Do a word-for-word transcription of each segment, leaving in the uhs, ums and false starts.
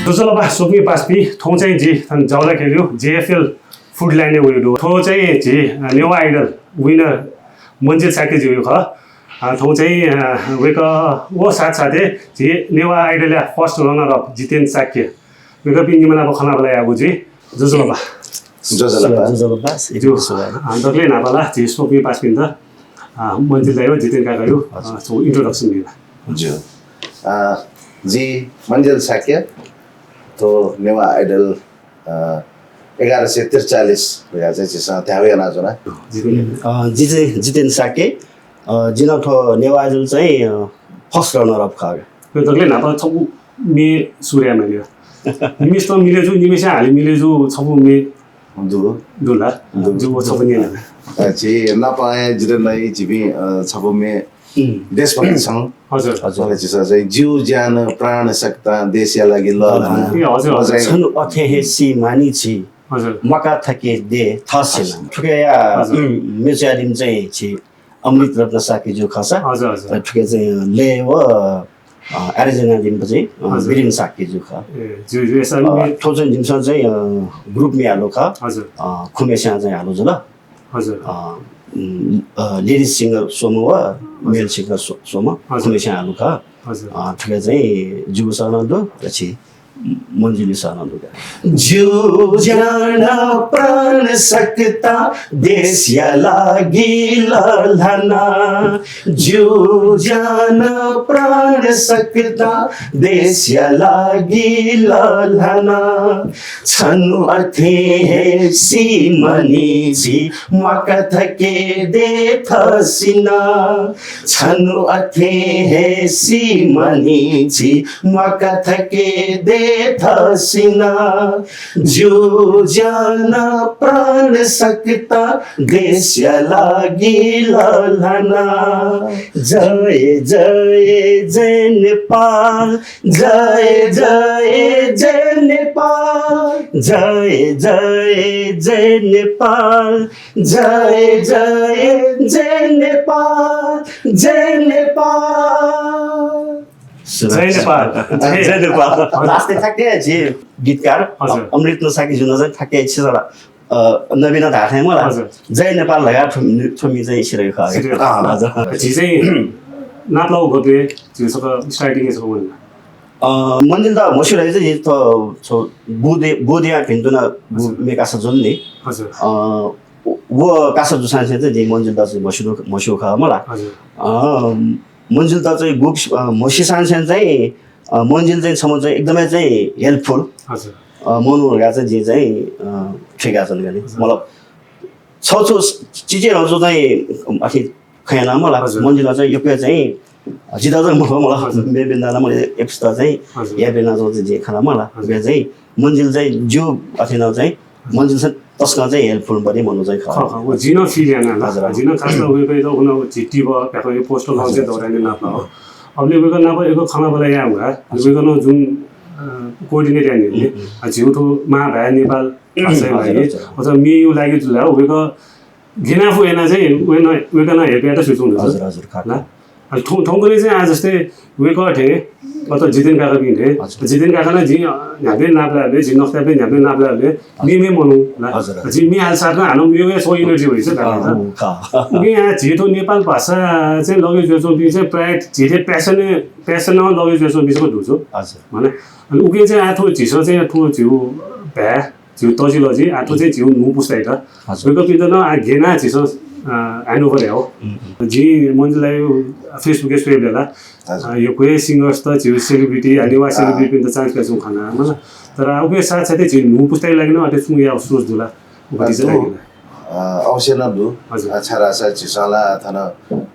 ज्वजलपा स्वकुमि पासापिं, थौं चाहिँ जि थन जावलाकेगु जेएफएल फुड ल्यान्डय् वयागु दु। थ्व चाहिँ झी, अ, नेवाः आइडल विनर मन्जिल शाक्यज्यू खः। अ, थौं चाहिँ, अ, वय्कः व साथसाथै झी नेवाः आइडलया फर्स्ट रनर अप जितेन शाक्य, वय्कःपिं निम्ह नाप खँल्हाबल्हा यायेगु जुइ। ज्वजलपा। ज्वजलपा। ज्वजलपा। ज्यू। अ, दकलय् न्हापां ला झी स्वकुमि पासापिन्त, अ, मन्जिल दाइ व जितेन काकाया, अ, हजुर। छगू introduction बिला। ज्यू। अ, जि मन्जिल शाक्य, थ्व नेवाः आइडल, अ, एघार सय त्रिचालिस धकाः चाहिँ झीसं धायेगु यानाच्वना। जितेन। अ, जि चाहिँ जितेन शाक्य, अ, जि नं थ्व नेवाः आइडल चाहिँ, अ, फर्स्ट रनर अप खः। दकलय् न्हापां छपु म्ये सुरु याये माली। निम्हेसित मिले जू, निम्हेसिया हाले मिले जू, छपु म्ये दु। दु ला? दु। जू, व छपु न्यने। अ, झी नापं हे जितेन दाइ झीपिं, अ, छपु म्ये, उम्। देशभक्ति song। हजुर। हजुर। झीसं चाहिँ ज्यू ज्यान प्राण सकतां देशया लागि लःल्हाना। ए, हजुर, हजुर। चाहिँ छन्हु अथे हे सी मानि झी, हजुर। म्वाका थके दे थसिना। थुकिया, हजुर। उम्, म्ये च्वयादीम्ह चाहिँ झी अमृत रत्न शाक्यज्यू खःसा। हजुर, हजुर। थुकिया चाहिँ लय व, अ, arrange यानादीम्ह चाहिँ, अ, हजुर। वीरेन शाक्यज्यू खः। ए, ज्यू, ज्यू, यस, अ, अनि थ्व चाहिँ जिमिसं चाहिँ, अ, group म्ये हालु खः। हजुर। अ, खुम्हेस्यां चाहिँ हालु जुल। हजुर। अ, उम्, अ, ladies singer स्वम्ह व हजुर। Male singer स्व-, स्वम्ह हजुर। खुम्हेस्यां हालु खः। हजुर। अ, थुकिया चाहिँ जिगु song नं दु, र झी मन्जिलया song नं दु का। ज्यू ज्यान प्राण सकतां देशया लागि लःल्हाना। ज्यू ज्यान प्राण सकतां देशया लागि लःल्हाना। छन्हु अथे हे सी मानि झी म्वाका थके दे थसिना। छन्हु अथे हे सी मानि झी म्वाका थके दे थसिना। ज्यू ज्यान प्राण सकतां देशया लागि लःल्हाना। जय जय जय नेपाल, जय जय जय नेपाल, जय जय जय नेपाल, जय जय जय नेपाल, जय नेपाल। जय नेपाल। जय नेपाल। लास्टय् थाके झी गीतकार हजुर। अमृत रत्न शाक्यज्यूं चाहिँ थाके छिसला अ, नवीन धाःथें मला। हजुर। जय नेपाल धकाः थ्व-, थ्व म्ये चाहिँ सिधयागु खः। सिधयागु खः। अँ, हजुर। झी चाहिँ नापलाःगु गबलें झी छकः starting-य् छकः वना? अ, मन्जिल दा म्हस्यू धाःसा चाहिँ थ्व, थ्व बुदिं, बुदिंया भिन्तुना बु-, हजुर। म्ये कासा जुल नि। हजुर। अ, व कासा जूसांनिसें चाहिँ जिं मन्जिल दा चाहिँ म्हस्यू, म्हस्यू खः मला। हजुर। अ, मन्जिल दा चाहिँ गुक, अ, म्हसीसांनिसें चाहिँ अ, मन्जिल चाहिँ छम्ह चाहिँ एकदमै चाहिँ helpful, हजुर। अ, मनू धकाः चाहिँ जिं चाहिँ, अ, थुइकाच्वना नि। हजुर। मतलब, छगू चिजय् नं चाहिँ अथे खँ याना मला, हजुर। मन्जिलं चाहिँ यक्व चाहिँ जितः चाहिँ मखु मला, हजुर। मेपिन्त नं मला, एप्सत चाहिँ हजुर। याये ब्यनाच्वंगु चाहिँ जिं खना मला। हजुर। उकिं चाहिँ मन्जिल चाहिँ ज्यू अथे नं चाहिँ मन्जिल चाहिँ तसकं चाहिँ helpful बढी मनू चाहिँ खः। खः, खः। व जिं नं feel याना ला। हजुर। जिं नं खास वय्कःयात उखुन्हु झी टिभीइ प्याखं poster launch-या दौरानय् नापलाः। अबलय् वय्कः नाप वय्कः खँल्हाबल्हा याये धुंकाः, हजुर। वय्कलं जुन, अ, coordinate यानादीगु, हम्म, हम्म। अ, झीगु थ्व महाभाय् नेपाल हजुर, भाषाया लागि, हजुर, हजुर। अथवा म्येया लागि जुल, वय्कः गय् याना फु याना चाहिँ वय्कलं, वय्कलं help यायेत स्वयाच्वंगु दु। हजुर, हजुर, खः। ला? अले थौं, थौंकन्हय् चाहिँ आः जस्तै वय्कः थें, अथवा जितेन काकापिं थें, हजुर। जितेन काकां नं जिं, अ, न्ह्याबलें नापलाःबलय्, जिं नखःताय्‌बलय् न्ह्याबलें नापलाःबलय्, हजुर। मेमेगु मनू, ला? हजुर, हजुर। जिं म्ये हालाः साथं हानं मेगु हे छगू energy वइगु खः, धाःसा। अँ, खः। उकिं आः झी थ्व नेपाल भाषा चाहिँ लगे जुयाच्वंपिं चाहिँ प्रायः झी थें passion, passion-नं लगे जुयाच्वंपिं छकः दु छु। हजुर। अले, अले उकिं चाहिँ आः थ्व झीसं चाहिँ थ्व झीगु भाय् झीगु तजिलजि, आः थ्व चाहिँ झीगु न्हू पुस्तायात। हजुर। वय्कःपिन्त नं आः गय् याना झीसं, अ, hand over यायेगु। हम्म, हम्म। जिं मन्जिल दाइया Facebook-य् स्वयेबलय् ला, हजुर। अ, यक्व हे singers-त, झीगु celebrity, अ, नेवाः अँ। Celebrity-पिन्त chance बियाच्वंगु खना, मला। तर आः उकिया साथसाथै झी न्हू पुस्ताया लागि नं अथे छुं यायेगु सोच दु ला, अ, उकिं चाहिँ दु। अ, अवश्य नं दु। हजुर। अ, छाय्धाःसा झीसं ला थन,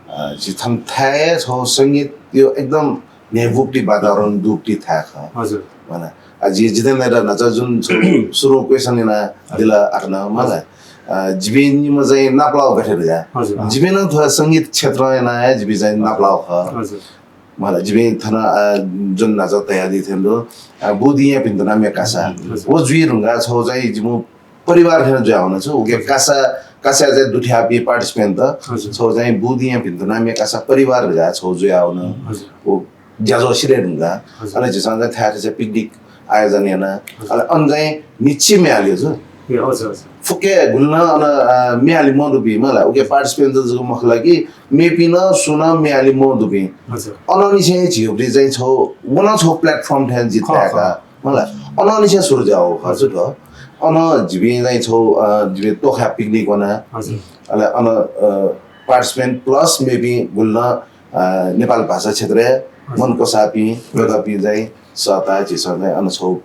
अ, झी थन थाय् छगू संगीतया एकदम न्ह्यइपुगु वातावरण दुगु थाय् खः। हजुर। मला। अ, जि-, जितेन दाइयात न्हाचः जुन छु-, सुरुं question यानादिल आखनं, मला। हजुर। अ, जिपिं निम्ह चाहिँ नापलाःगु गथे धकाः। हजुर। जिपिं नं थ्व संगीत क्षेत्रं यानाः हे जिपिं चाहिँ नापलाःगु खः। हजुर। मला, जिपिं थन, अ, जुन न्हाचः धयादी थें दु, अ, बुदिंया भिन्तुना म्ये कासा। हजुर। व जुइ धुंकाः छगू चाहिँ जिमिगु परिवार थें जुयावन छु। उकिं हजुर। कासा, कासाय् चाहिँ दुथ्याःपिं participant-त हजुर। छगू चाहिँ बुदिंया भिन्तुना म्ये कासा परिवार धकाः छगू जुयावन। हजुर। व ज्याझ्वः सिधये धुंकाः। हजुर। अले झीसं चाहिँ थाय् थासय् picnic आयोजना याना। अले अन चाहिँ निश्चय म्ये हालियो छु। ए, हजुर, हजुर। फुक्क गुलिं नं अन, अ, म्ये हाली मदुपिं मला, उके participant जक मखु ला कि मेपिं नं सुं नं म्ये हाली मदुपिं। हजुर। अनंनिसें झीगु चाहिँ छौ, व नं छौ platform थें जित खः, ताय्‌का। खः। मला, अनंनिसें सुरु जुयाव खः छु त। अन जिपिं चाहिँ छौ, अ, जिपिं तोखा picnic वना। हजुर। अले अन, अ, participant plus मेपिं गुलिं नं, अ, नेपाल भाषा क्षेत्रय् हजुर। मन क्वसाःपिं, हजुर। वय्‌कःपिं चाहिँ सःता झीसं चाहिँ अन छौ,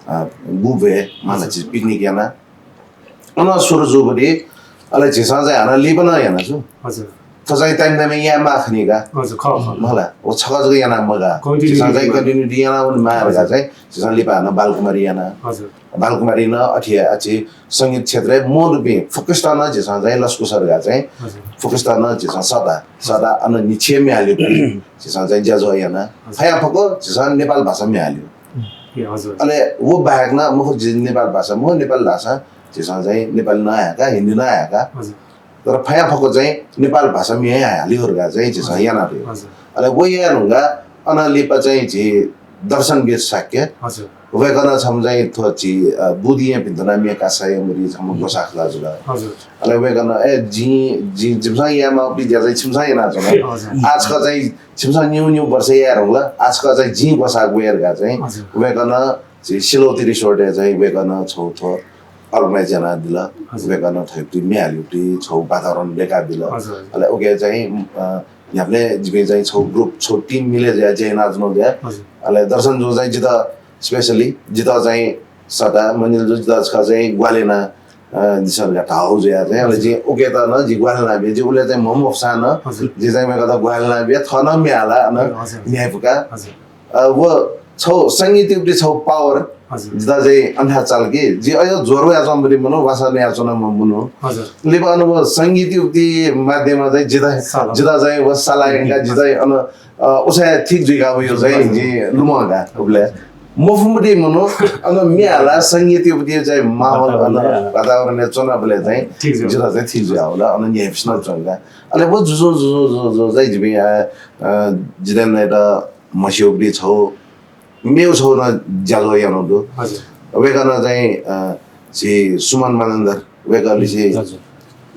अ, गुबे मला हजुर। झी picnic याना। अन सुरु जूबलय्, अले झीसं चाहिँ हानं लिपा नं याना छु। हजुर। थ्व चाहिँ time time याये माः खनी का। हजुर, खः, खः। मला, व छकः जक याना मगाः। Continuity झीसं चाहिँ याना। Continuity याना वने माः हजुर। धकाः चाहिँ झीसं लिपा हानं बालकुमारी याना। हजुर। बालकुमारी नं अथे हे, अथे संगीत क्षेत्रय् मदुपिं फुक्कसित नं झीसं चाहिँ लसकुस धकाः चाहिँ हजुर। फुक्कसित नं झीसं सःता, सःता अन निश्चय म्ये हालियो। झीसं चाहिँ ज्याझ्वः याना। हजुर। फयाफक्व झीसं नेपाल भाषा म्ये हालियो। ए, हजुर। अले व बाहेक नं मखु झी नेपाल भाषा, मखु नेपाल भाषा, झीसं चाहिँ नेपाली नं हाय्‌का, हिन्दी नं हाय्‌का। हजुर। तर फयाफक्व चाहिँ नेपाल भाषा म्ये हालियो धकाः चाहिँ झीसं हजुर। याना रे। हजुर। अले व याये धुंकाः अन लिपा चाहिँ झी दर्शनवीर शाक्य। हजुर। वय्‌कलं छम्ह चाहिँ थ्व झी, अ, बुदिंया भिन्तुना म्ये कासाया मुरी छम्ह ग्वसाः खला जुल। हजुर। अले वय्‌कलं, ए, जिं, जिं, जिमिसं याये माःगु ज्या चाहिँ छिमिसं यानाच्वना। हजुर। आः छकः चाहिँ छिमिसं निगू निगू वर्ष याये धुंकल, आः छकः चाहिँ जिं ग्वसाः ग्वये धकाः चाहिँ हजुर। वय्‌कलं झी सिलौती resort-य् चाहिँ वय्‌कलं छौ थ्व organize यानादिल। हजुर। वय्‌कलं थ्व म्ये हालियो, छौ वातावरण दयेकादिल। हजुर, हजुर। अले उके चाहिँ, अ, न्ह्याबलें जिपिं चाहिँ छौ group, छौ team मिले जुयाः ज्या यानाच्वनागु दु। हजुर। अले दर्शनजुं चाहिँ जितः specially, जितः चाहिँ सःता, मञ्जिलजु जितः छकः चाहिँ ग्वाहालि याना, अ, दिसँ धकाः धाःगु जुयाः चाहिँ, अले हजुर। जिं उकेत नं जिं ग्वाहालि यानाबिया, जिं उलि चाहिँ म्हमफुसां नं, हजुर। जिं चाहिँ वय्‌कःयात ग्वाहालि यानाबिया, थः नं म्ये हाला, अन हजुर। न्ह्याइपुका। हजुर। अ, व छौ संगीतयागु छौ power, हजुर। जितः चाहिँ अन थाय् चाल कि, जि अझ ज्वर वयाच्वंम्ह मनू, वासः नयाच्वनाम्ह मनू। हजुर। लिपा अन व संगीतयागु माध्यमं चाहिँ जितः, साला। जितः चाहिँ व साला यंकाः जितः अन, अ, उसाँय् ठीक जुइका वयो चाहिँ हजुर। जिं लुमंका उबलय्। मफुम्ह मनू, अन म्ये हाला संगीतयागु चाहिँ माहौल, अन वातावरण। वातावरणय् च्वनाबलय् चाहिँ ठीक जुइ। जितः चाहिँ ठीक जुयावल, अन न्ह्याइपुसे नं च्वंका। अले व जुजुं, जुजुं, जुजुं, जुजुं चाहिँ जिपिं, अ, अ, जितेन्द्रयात म्हस्यूगुलिं छौ मेगु छौ नं ज्याझ्वः यानागु दु। हजुर। वय्‌कलं चाहिँ, अ, झी सुमन मानन्धर, वय्‌कःलिसे हजुर।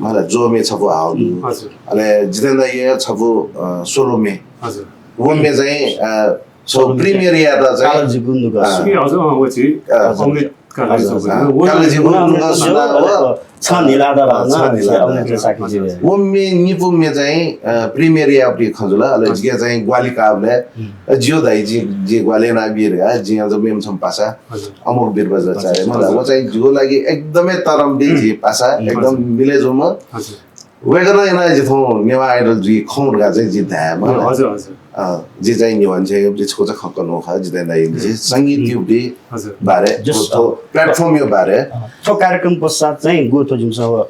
मला ज्वः म्ये छपु हाःगु दु। हजुर। अले जितेन्द्रया छपु, अ, solo म्ये। हजुर। व म्ये चाहिँ, अ, छौ premiere यात चाहिँ कालजीगु नुगः अ, सुना। ए, हजुर, अँ, व चाहिँ अ, अमृत कालजी हजुर, हजुर। कालजीगु नुगः सुना व छं न्हिला धारा अ, छं न्हिला धारा। अमृत कालजी। व म्ये निपु म्ये चाहिँ, अ, premiere याःगु खँ जुल, अले हजुर। जिके चाहिँ ग्वाहालि काःबलय्, हुँ। अ, ज्यू दाइ, जि, जि ग्वाहालि यानाबी धकाः, जिं अझ मेम्ह छम्ह पासा, हजुर। अमोघ वीरबज्राचार्य, हजुर। मला, व चाहिँ जिगु लागि एकदमै तरम्बी झी पासा, हुँ। एकदम हजुर। मिले जूम्ह। हजुर। वय्‌कलं यानाः जि थौं नेवाः Idol जुइ खं धकाः चाहिँ जिं धाये, मला। हजुर, हजुर। अ, जि चाहिँ न्ह्यवंनिसें जि छकूचा खँ कनागु खः, जितेन्द्रया जि संगीतयागु हजुर। बारे, जस थ्व, थ्व platform-या बारे। अ, थ्व कार्यक्रम पश्चात चाहिँ गु थ्व जिमिसं व,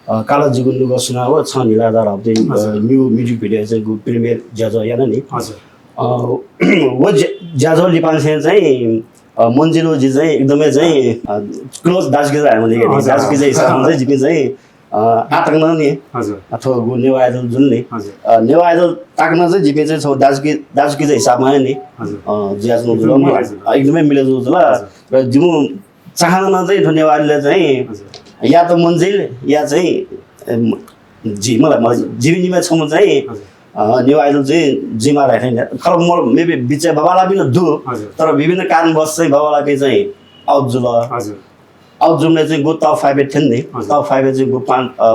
अ, कालजीगु नुगः सुना व छं न्हिला धारा धाःगु चाहिँ, अ, हजुर। New music video चाहिँ गु premiere ज्याझ्वः याना नि। हजुर। अ, व ज्या-, ज्याझ्वः लिपांनिसें चाहिँ, अ, मञ्जिल व जि चाहिँ एकदमै चाहिँ, अ, close दाजुकिजा धायेमाली नि। हजुर। दाजुकिजा हिसाबं चाहिँ जिपिं चाहिँ अ, आः तक नं नि, हजुर। अ, थ्व गु नेवाः Idol जुल नि, हजुर। अ, नेवाः Idol ताक नं चाहिँ जिपिं चाहिँ छौ दाजुकि-, दाजुकिजा हिसाबमा हे नि, हजुर। अ, जुयाच्वनागु जुल एकदम मला। मिलेजुल। अ, एकदमै मिलेजुल जुल। हजुर। र जिमु चाहना नं चाहिँ थ्व नेवाः Idol-य् चाहिँ हजुर। या त मञ्जिल, या चाहिँ, एम, जि, मला, मला, हजुर। जिमि निम्हय् छम्ह चाहिँ, हजुर। अ, नेवाः Idol चाहिँ जुइमाः धाइ थें। तर मोर maybe बिचय् बांबांलाःपिं नं दु, हजुर। तर विभिन्न कारणवश चाहिँ बांबांलाःपिं चाहिँ out जुल। हजुर। Out जूम्ह चाहिँ गु top five-य् थ्यन नि, हजुर। Top five-य् चाहिँ गु पाँच, अ,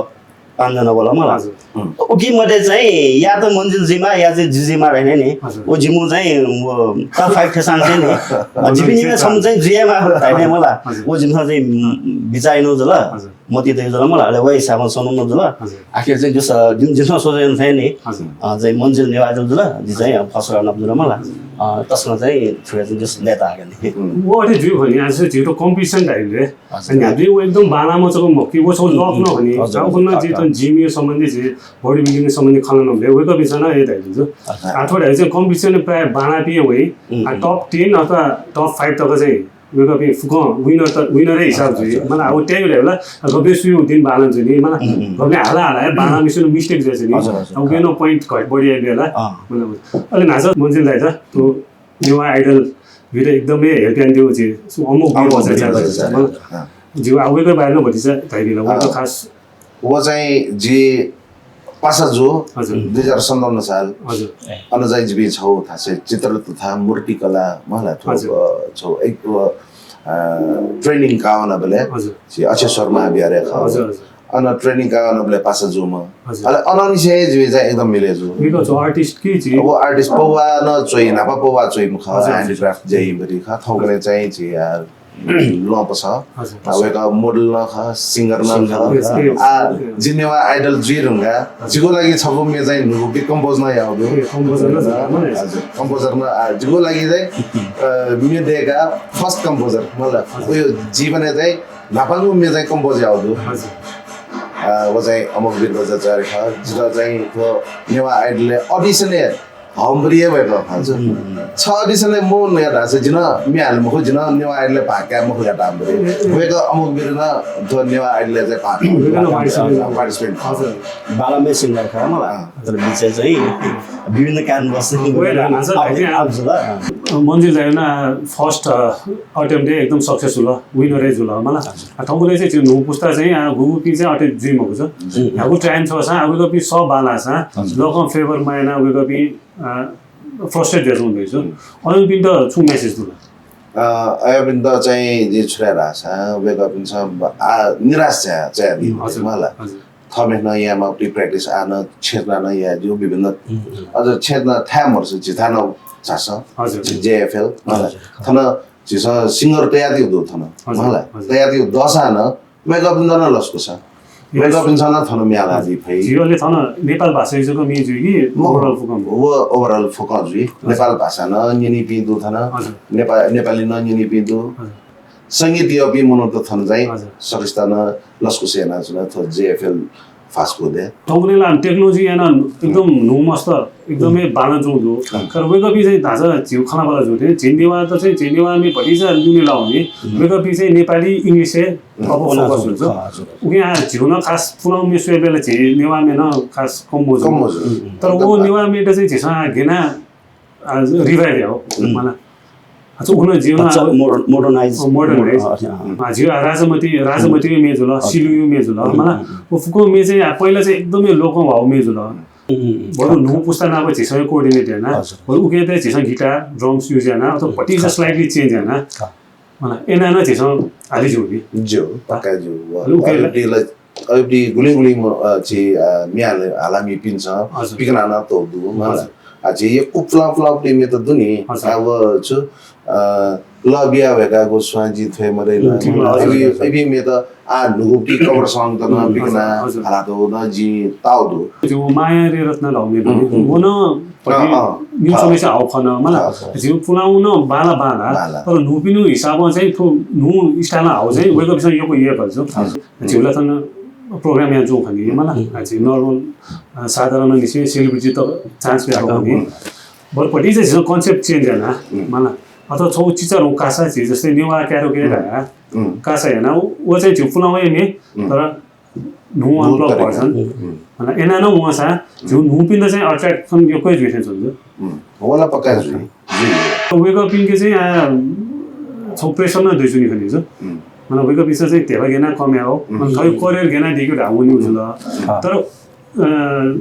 पाँचजना वल मला। हजुर। हुँ। उकी मध्ये चाहिँ या त मञ्जिल जुइमाः, या चाहिँ जि जुइमाः धाइ नि। हजुर। व जिमु चाहिँ व top five थेसां चाहिँ नि, अ, जिपिं निम्हय् छम्ह चाहिँ जुइमाः धाइ नि मला। हजुर। व जिमिसं चाहिँ, उम्, बिचाः यानागु जुल। हजुर। मतिइ तयागु जुल मला। अले व हिसाबं स्वनागु जुल। हजुर। आखिर चाहिँ जुस, अ, जिम-, जिमिसं सोचे यानागु चाहिँ नि, हजुर। अ, चाहिँ मञ्जिल नेवाः Idol जुल, जि चाहिँ, अ, first runner up जुल मला। हजुर। अ, तसकं चाहिँ थुके चाहिँ जुस लय्ताः का नि। हुँ। व अथे जुइ खनी, आः झीगु competition धाइबलय् हजुर। अनि न्ह्याबलें व एकदम बांलाःम्ह छकः मखु कि, व छकः हुँ, luck नं हुँ। खनी। हजुर, छकः खुन्हु हजुर। जि थन gym-या सम्बन्धी, झी body building सम्बन्धी खँ ल्हानाबलय् वय्कःपिन्सं नं हे धाइदिल। हजुर। आः थ्व धाइ चाहिँ competition प्रायः बांलाःपिं हे वइ। हुँ, आ, हुँ। Top ten अथवा top five तक चाहिँ वय्कःपिं फुक्कं winner त, winner-य् हिसाब हजुर, जुइ। हजुर। मला, अब त्याइगु धाइबलय्, आ, गबलें सुयागु दिं बांलाः जुइ नि। मला, हुँ, हुँ। गबलें हाला हाला हे बांलाःम्हसिनं mistake जुइ नि। हजुर, हजुर। अब उकिं नं point घटि बढि याइबलय् ला। अँ। मला, अले न्हाचः मञ्जिल दाइ त, थ्व नेवाः Idol जितः एकदमै help यानादिल, जिं अमोघ वीर बज्राचार्य। अँ। जिं वय्‌कःया बारेमा भतिचा धयाबिल, वय्‌कः खास व चाहिँ जि पासा जु हजुर। दुई हजार सन्ताउन्न साल। हजुर। अन चाहिँ जिपिं छौ थासय् चित्र तथा मूर्तिकला मला थ्व, हजुर। अ, छौ एक, अ, training काः वनाबलय् हजुर। जि अक्षेश्वर महाविहारय् खः। हजुर, हजुर। अन training काः वनाबलय् पासा जूम्ह। हजुर। अले अनंनिसें जिपिं चाहिँ एकदम मिले जु। वय्‌कः छौ artist कि जि? व artist पौवा नं च्वइ, न्हापा पौवा च्वइम्ह खः, हजुर, हजुर। Handicraft ज्याइम्ह खः, थौंकन्हय् चाहिँ जि, आ, ल्वहंपसः। हजुर। आ, वय्‌कः model नं खः, singer नं खः। Yes, yes। आ, जि नेवाः Idol जुइ धुंकाः जिगु लागि छपु म्ये चाहिँ न्हूगुपति compose नं याःगु दु। ए, composer नं जुल, हजुर, composer नं, आ, जिगु लागि चाहिँ, अ, म्ये दय्‌काः first composer, मतलब, हजुर। उयो जीवनय् चाहिँ न्हापांगु म्ये चाहिँ compose याःगु दु। हजुर। आ, व चाहिँ अमोघ वीर बज्राचार्य खः। जितः चाहिँ थ्व नेवाः Idol-य् audition-य् हम्बरिए वय्‌कः खः। छ audition-य् मवःगु धाःसा जिं म्ये हाले मखु, जिं नेवाः Idol-य् भाग काये मखु धकाः हम्बरिए। वय्‌कः अमोघ वीर नं थ्व नेवाः Idol-य् चाहिँ भाग वय्‌कः नं participant। Participant। हजुर। बांलाम्ह singer खः मला। अँ। तर बिचय् चाहिँ विभिन्न कारणवश चाहिँ वय्‌कः नं आउँछ, आउँछ, आउँछ। मन्जिल दाइ नं first, अ, attempt-य् एकदम success जुल, winner हे जुल मला। हजुर। आ, थौंकन्हय् चाहिँ झी न्हू पुस्ता चाहिँ, आ, गुगुपिं चाहिँ अथे जुइ मखु। हजुर। न्ह्यागु time छःसां, आ, वय्‌कःपिं सः बांलाःसां, हजुर। लोकं favour मयानाः वय्‌कःपिं, आ, frustrate जुयाच्वंगु दु। हजुर। अनंपिन्त छुं message दु ला? अ, अय्‌पिन्त चाहिँ जिं छु धाये धाःसा, वय्‌कःपिन्सं ब-, आ, निराश चाहिँ, चाहिँ नि हजुर। मला। हजुर। थःम्हं नं यायेमाःगु practice आः नं छेँय् नं याये ज्यू विभिन्न। हजुर। अझ छेँय् नं थाय् मदुसा झीथाय् नं झासँ। हजुर। झी JFL, मला। हजुर। थन झीसं singer तयातयागु दु थन। हजुर, मला। हजुर। तयातयागु दःसां नं वय्‌कःपिन्त नं लसकुस। Yes। वय्‌कःपिन्सं नं थन म्ये हालादी फइ। झी अले थन नेपाल भाषाय् जक म्ये जुइ कि म-, overall फुक्कं? व overall फुक्कं जुइ। हजुर। नेपाल भाषा नं न्यनीपिं दु थन। हजुर। नेपा-, नेपाली नं न्यनीपिं दु। हजुर। संगीत यःपिं मनूत थन चाहिँ हजुर। सकसित नं लसकुस यानाच्वना थ्व JFL fast food-य्। थौंकन्हय् ला technology यानाः एकदम न्हू मस्त एकदमै बांलाच्वंगु दु। तर वय्‌कःपिं चाहिँ धाःसा झीगु खँल्हाबल्हा जूथें, झी नेवाःत चाहिँ, झी नेवाः म्ये भतिचा लुने लाःगु नि, वय्‌कःपिं चाहिँ नेपाली, English-य् अप्वः focus जुल। हजुर। उकिं आः झीगु नं खास पुलांगु म्ये स्वयेबलय् झी नेवाः म्ये नं खास कम मजू। कम मजू। तर व नेवाः म्येत चाहिँ झीसं आः गेना, आः revive यायेगु, मला। अच्छा, उखुन्हु झीगु नं अच्छा, मोडर-, modernize। अँ, modernize। अँ, अच्छा, अँ। अँ, झीगु राजमति, राजमतिया म्ये जुल, सिलुया म्ये जुल, मला। व फुक्क म्ये चाहिँ आः पहिला चाहिँ एकदमै लोकं ह्वाःगु म्ये जुल। बरु न्हू पुस्ता नाप झीसं coordinate याना, हजुर। बरु उकियात झीसं guitar, drums use याना, अथवा भतिचा slightly change याना। मला, एना नं झीसं हाले ज्यू नि। ज्यू, पक्का ज्यू। व, अले उकिया ला- अले उकिया ला अय्‌बलय् गुलिं गुलिं, अ, झी, अ, म्ये हालामिपिन्सं हजुर। पिकना नं तःगु दु, मला। हजुर। आ, झी यक्व पुलां पुलांपिं म्ये त दु नि। हजुर। आ, व छु, अ, लः बिया वय्‌कागु स्वां जिं थ्वये मदइ ला। अय्‌बलय्, अय्‌बलय् म्ये त आः न्हूगुपति cover song त नं पिकना हालातःगु नं जिं ताःगु दु। झीगु माया रे रत्न धाःगु म्ये दु नि। व नं भति निगू समय्‌सां ह्वाःगु खः न, मला। झीगु पुलांगु नं बांला बांला, तर न्हूपिनिगु हिसाबं चाहिँ थ्व न्हू style-ं ह्वाःगु चाहिँ वय्‌कःपिन्सं यक्व यय्‌कल जू। हजुर। झीगु ला थन program यानाच्वंगु खनी, मला। आ, झी normal, अ, साधारणनिसें celebrity त chance बियाच्वंगु खनी। बरु भतिचा झीसं concept change याना, मला। अथवा छगू चिचाधंगु कासा, झी जस्तै नेवाः karaoke धाःगु कासा याना, व चाहिँ झीगु पुलांगु हे म्ये, तर न्हू unplugged version। मला, एना नं वंसां झीगु न्हूपिन्त चाहिँ attraction यक्व हे जुइ थें च्वनी। व ला पक्का जुइ। वय्‌कःपिन्के चाहिँ, आ, छगू pressure नं दयाच्वनी खनी जू। मला, वय्‌कःपिन्सं चाहिँ ध्यबा गेना कम याःगु, मला, थःगु career गेना दीगु धाःगु नि जुल। तर, अ,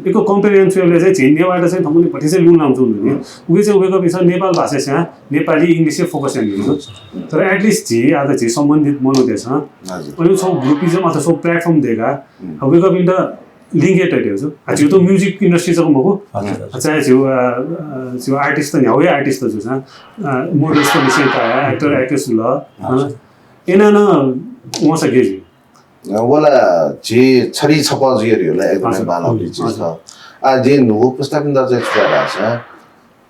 एक compare याना स्वयेबलय् चाहिँ झी नेवाःत चाहिँ थौंकन्हय् भतिचा लुने लानाच्वंगु दु नि। उकिं चाहिँ वय्‌कःपिन्सं नेपाल भाषाया नेपाली, English-य् focus यानादीगु दु। तर at least झी, आः त झी सम्बन्धित मनूतय्‌सं अन छगू groupism अथवा छगू platform दय्‌काः वय्‌कःपिन्त link हे तयातयागु दु। आ, झीगु त music industry जक मखु। आ, चाहे झीगु, अ, अ, झीगु artist त न्ह्यागु हे artist त जूसां, अ, models त निसें का, actor, actress ल, अ, एना नं वंसा गय् जुइ? अ, व ला झी छरी छपः जुइ धइगु ला एकदमै बांलाःगु चिज खः। आ, जिं न्हूगु पुस्तापिन्त चाहिँ छु धाये धाःसा,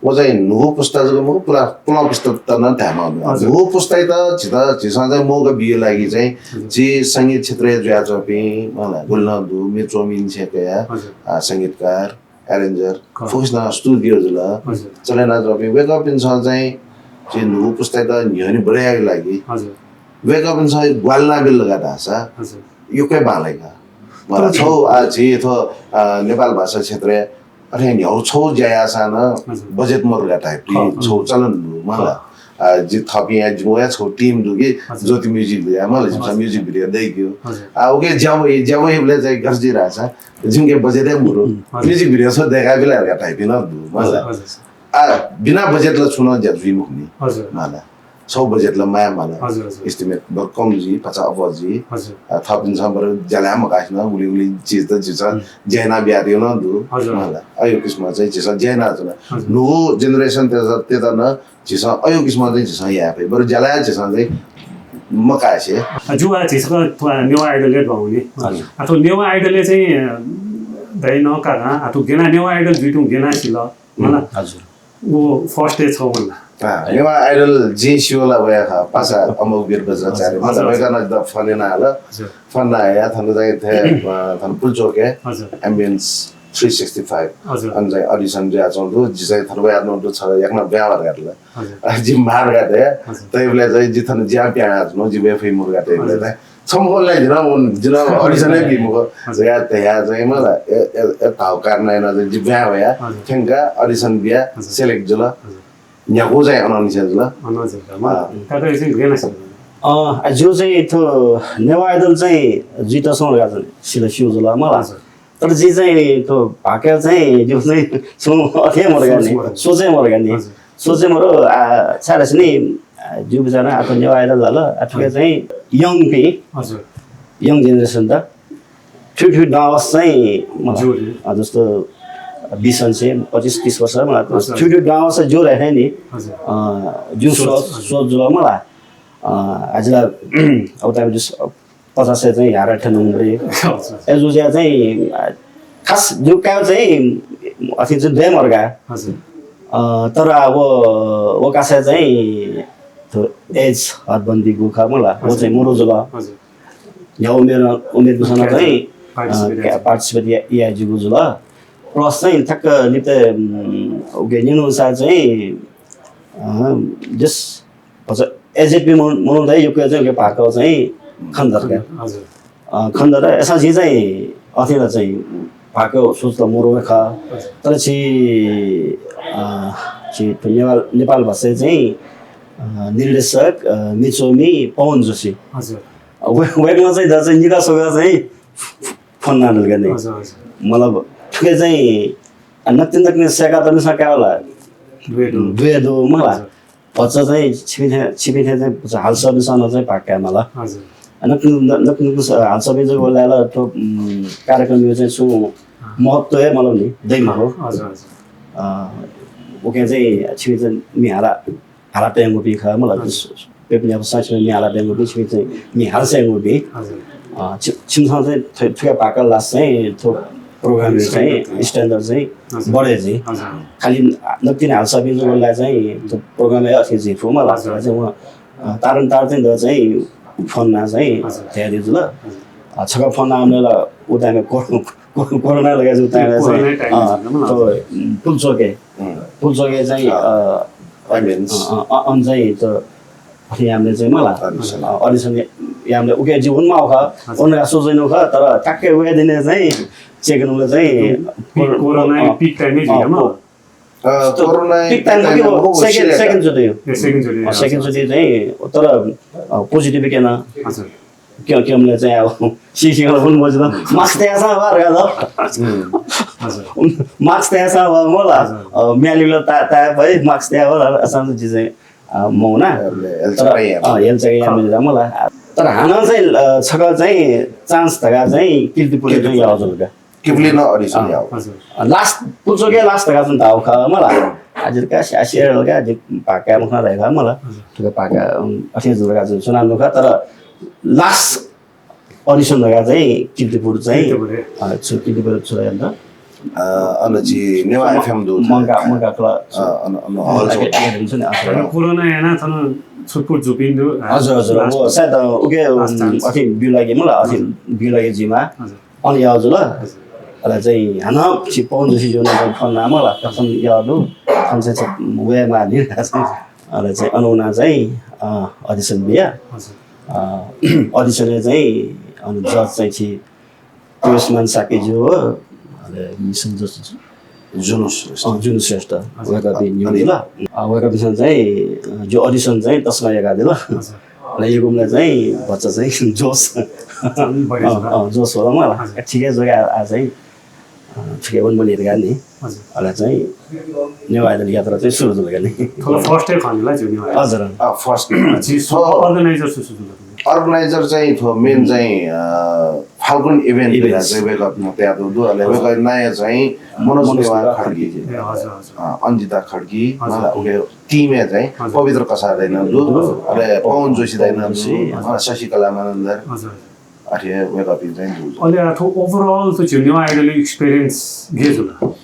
व चाहिँ न्हूगु पुस्ता जक मखु, पुला-, पुलांगु पुस्ता त नं धायेमाःगु दु। न्हूगु पुस्तायात झीत, झीसं चाहिँ मौका बिया लागि चाहिँ झी संगीत क्षेत्रय् जुयाच्वंपिं, मला, गुलि नं दु, म्ये च्वमिनिसें कयाः, आ, संगीतकार, arranger, फुक्कसिनं studio जुल। चले यानाच्वंपिं वय्‌कःपिन्सं चाहिँ झी न्हूगु पुस्तायात न्ह्यःने बढे यायेगु लागि वय्‌कःपिन्सं ग्वाहालि यानाबिल धकाः धाःसा यक्व हे बांलाइ का। मला, छगू, आ, झी थ्व, आ, नेपाल भाषा क्षेत्रय् अथे न्ह्यागु छगू ज्या याःसां नं budget मरु धकाः धाइपिं छगू चलन दु, मला। आ, जि थःपिं या जिमिगु या छगू team दु कि हजुर। ज्योति music video, मला जिमिसं हजुर। Music video दय्‌केगु। हजुर। आ, उके ज्यावय्, ज्यावय्‌बलय् चाहिँ गथे जुइ धाःसा, जिमिके budget हे मरु। हजुर। Music video छगू दय्‌काबिल धकाः धाइपिं नं दु, मला। हजुर, हजुर। आ, बिना budget ला छुं नं ज्या जुइ मखु नि। हजुर। मला। छगू budget ला माया मला। हजुर, हजुर। Estimate बर कम जुइ, भचा अप्वः जुइ। हजुर। आ, थःपिन्सं बर ज्या याये मकासें नं उलि उलि चिज त झीसं हुँ। ज्या याना बियातःगु नं दु। हजुर। मला। अय् किसिमं चाहिँ झीसं ज्या यानाच्वना। हजुर। न्हूगु generation तय्‌त, तय्‌त नं झीसं अय् किसिमं चाहिँ झीसं याये फइ। बरु ज्या ला झीसं चाहिँ मकासे। आ, जू आ झीसं थ्व नेवाः Idol-य् दुहां वनी। हजुर। आ, थ्व नेवाः Idol-य् चाहिँ, अ, दइ नं का, आ, थ्व गेना नेवाः Idol जुइतुं गेना सिल, मला? हजुर। व first-य् छगू वंला। आ, नेवाः Idol जिं स्यू ला वया खः, पासा अमोघवीर बज्राचार्य। हजुर, मला, हजुर। वय्‌कलं नं जितः phone याना हल। हजुर। Phone याना हया थन चाहिँ थे, अ, थन पुल्चोकय् हजुर। Ambience three sixty five। हजुर। अन चाहिँ audition जुयाच्वंगु दु, जि चाहिँ थन वयाच्वंगु दु, छ याकनं ब्याहा यात। हजुर। अ, जि मार गाते, हजुर। तइबलय् चाहिँ जि थन ज्या पिहां च्वना, जि वये फइ मरु गाते, हजुर। तइबलय् चाहिँ छम्ह ला जिं नं, जिं नं audition हे बी मखु। हजुर। या, या चाहिँ मला, ए, ए, ए, धाउ कारण याना चाहिँ जि ब्याहा वया, हजुर। थ्यंकाः audition बिया, हजुर। Select जुल। हजुर। न्ह्यागु चाहिँ अनंनिसें जुल। अनंनिसें जुल। मला, अँ। का चाहिँ गेना सिल? अँ, आ, जू चाहिँ थ्व नेवाः Idol चाहिँ जुइतःसं धकाः चाहिँ सिल, स्यू जुल, मला। हजुर। तर जिं चाहिँ थ्व भाका चाहिँ जिगु चाहिँ छुं अथे मरु नि, सोच मरु। सोचे मरु नि। हजुर। सोचे मरु, आ, छाय् धाःसा नि, आ, जिगु बिचारं आ थ्व नेवाः Idol धाल, आ थुके चाहिँ young-पिं, हजुर। Young generation त, थुइथुइ दुहां वःसा चाहिँ, मला, हजुर। आ, जस्तो बिस अन्से, पच्चिस तीस वर्ष, मला, हजुर। थुइथुइ दुहां वःसा ज्यू धाये नि, हजुर। अ, जिगु सोच, सोच, हजुर। सोच जुल, मला। अ, आ जि ला, अब time जस पचासय् चाहिँ ह्यारा थ्यन उम्र। हजुर। अय् जुयाः चाहिँ, आ, खास जिगु काय् चाहिँ अथे चाहिँ दये मरु का। हजुर। अ, तर आ व, व कासाय् चाहिँ थ्व age हदबन्दी गु खः मला, व हजुर। चाहिँ मरु जुल। हजुर। न्ह्यागु उमेर, उमेर मिसां नं चाहिँ, अ, participate याये। Participate या, याये ज्यूगु जुल। Plus चाहिँ ठ्याक्क निम्ति, उम्, उके न्यनाः चाहिँ, अ, just भचा aged-पिं मनू, मनूतय् यक्व चाहिँ उके भाकः चाहिँ खने दत का। हजुर। अ, खने दत, अय्‌सां झी चाहिँ अथे ला चाहिँ भाकः सोच त मरु हे खः। हजुर। तर झी, अ, झी नेपाल, नेपाल भाषाय् चाहिँ, अ, निर्देशक, अ, मिचोमी पवन जोशी। हजुर। अ, वय्-, वय्‌कलं चाहिँ द चाहिँ निका स्वकाः चाहिँ phone यानादिल का नि। हजुर, हजुर। मतलब, थुके चाहिँ, अ, नकतिनि नकतिनि सय्‌कातःपिन्सं कायेवल। दुये दु। दुये दु, मला। हजुर। भचा चाहिँ छिपिं थें, छिपिं थें चाहिँ भचा हालास्वःपिन्सं नं चाहिँ भाग काये माल। हजुर। अ, नकतिनि, न-, नकतिनि हालास्वःपिं जक वल धाःसा थ्व, उम्, कार्यक्रमया चाहिँ छुं अँ। महत्व हे मतलब नि, दइ मखु। हजुर, हजुर। अ, उके चाहिँ छिपिं चाहिँ म्ये हाला, हाला तयंगुपिं खः, मतलब, हजुर। प्यपुन्यापसं छिपिं म्ये हाला तयंगुपिं, छिपिं चाहिँ म्ये हाला सयंगुपिं। हजुर। अ, छि-, छिमिसं चाहिँ थु-, थुके भाकः लाःसा चाहिँ थ्व program-या चाहिँ standard चाहिँ हजुर। बढे जुइ। हजुर। खालि नकतिनि हालास्वःपिं जक वल धाःसा चाहिँ थ्व program हे अथे जुइ फु मला। हजुर। चाहिँ वं, अ, तारं तार चाहिँ द चाहिँ phone याना चाहिँ हजुर। धयादी जुल। हजुर। अ, छकः phone यानाः ला उ time-य् को-, को-, कोरोना लगे जूगु time-य् चाहिँ, कोरोना time-य् अ, जुल, मतलब। थ्व, उम्, पुल्चोकय्, उम्। पुल्चोकय् चाहिँ, अ, अ, अ, अ, अन चाहिँ त अथे याःबलय् चाहिँ मला। Audition। अ, audition या-, याःबलय् उके जि वनेमाःगु खः, हजुर। वने धकाः सोचेनु खः, तर ठ्याक्कै वये दिनय् चाहिँ check यानाबलय् चाहिँ peak, कोरो-, कोरोना अ, peak time-य् अ, जुल मला। अ, त corona peak time peak time कि व मखु, second, second चोटि। ए, second चोटि, अ, second हजुर। चोटि चाहिँ तर, अ, positive क्यन। हजुर। क्यं-, क्यंबलय् चाहिँ अब सिसिंगल हुन मजिल। Mask तयासां वा धकाः त। हुँ। हजुर। Mask तयासां वा मला। हजुर। अ, म्यालीबलय् ता-, ताये फइ, mask तयाः वा, असां जि चाहिँ अ, मौना। अ, ले, हेल्चेक तर, याये अ, हेल्चेक याये खः। मजिल मला। तर हानं चाहिँ, अ, छकः चाहिँ chance धकाः चाहिँ किर्तिपुरय् चाहिँ किर्तिपुर। याः जुल का। किर्तिपुरय् नं audition अ, याः। हजुर। अ, last, पुल्चोकय् last धकाः चाहिँ धाःगु खः मला। हजुर का, स्या-, स्याये का, जि भाग काये मखना धाइ खः मला। हजुर। थुके भाग का, अम, अथे जुल का चाहिँ सुनानु खः, तर last audition धकाः चाहिँ किर्तिपुर चाहिँ, किर्तिपुर, हे। अ, छु, किर्तिपुर छु यात? अ, अन झी नेवाः म-, FM दु। मंकाः, मंकाः club। अ, अन, अन hall अ, छ। अ, अ, अ, अ, अ, अ, अ, अ, अ, कोरोना यानाः थन छुटपुट जूपिं दु, अ, हजुर, हजुर। last व सायद, अ, उके, last chance। अथे ब्यू लागे मला, अथे हजुर। ब्यू लागे जिमा। हजुर। अन याः जुल। हजुर। अले चाहिँ हानं छि पवन जोशीजुं नं phone याना मला, कसम याः दु, थन चाहिँ छ-, वये माःनि। अले चाहिँ अन वना चाहिँ, अ, audition बिया। हजुर। अ, audition-य् चाहिँ अन judge चाहिँ छि पुष्पमान शाक्यजु हो, अले मिसन जु-, जुनु श्रेष्ठ। अँ, जुनु श्रेष्ठ। हजुर। वय्कःपिं निगू अनि? जुल। अँ, वय्कःपिन्सं चाहिँ, अँ, जिगु audition चाहिँ तसकं यय्कादिल। हजुर। अले यय्कूबलय् चाहिँ भचा चाहिँ जोस। अँ, अँ, जोस वल मला। हजुर। ठिकै जुल का, आः चाहिँ, अँ, ठिकै वनेमाली धकाः नि। हजुर। अले चाहिँ नेवाः Idol यात्रा चाहिँ सुरु जुल का नि। थ्व ला first-य् खः नि ला जिगु नेवाः Idol। हजुर। अँ, first। झी थ्व organizer सु सु जुल? Organizer चाहिँ थ्व main चाहिँ, अ, Falcon Event Events। धकाः चाहिँ वय्कःपिन्सं तयातःगु दु। अले वय्कःया नायः चाहिँ मनोज नेवाः खड्गी। ए, हजुर, हजुर। अ, अन्जिता खड्गी, हजुर। मला उके team-य् चाहिँ हजुर। पवित्र कसाः दाइ नं दु। हजुर। अले पवन जोशी दाइ नं दु। जोशी। अ, शशिकला मानन्धर। हजुर, हजुर। अथे वय्कःपिं चाहिँ दु। अले आः थ्व overall थ्व झीगु नेवाः Idol experience गथे जुल?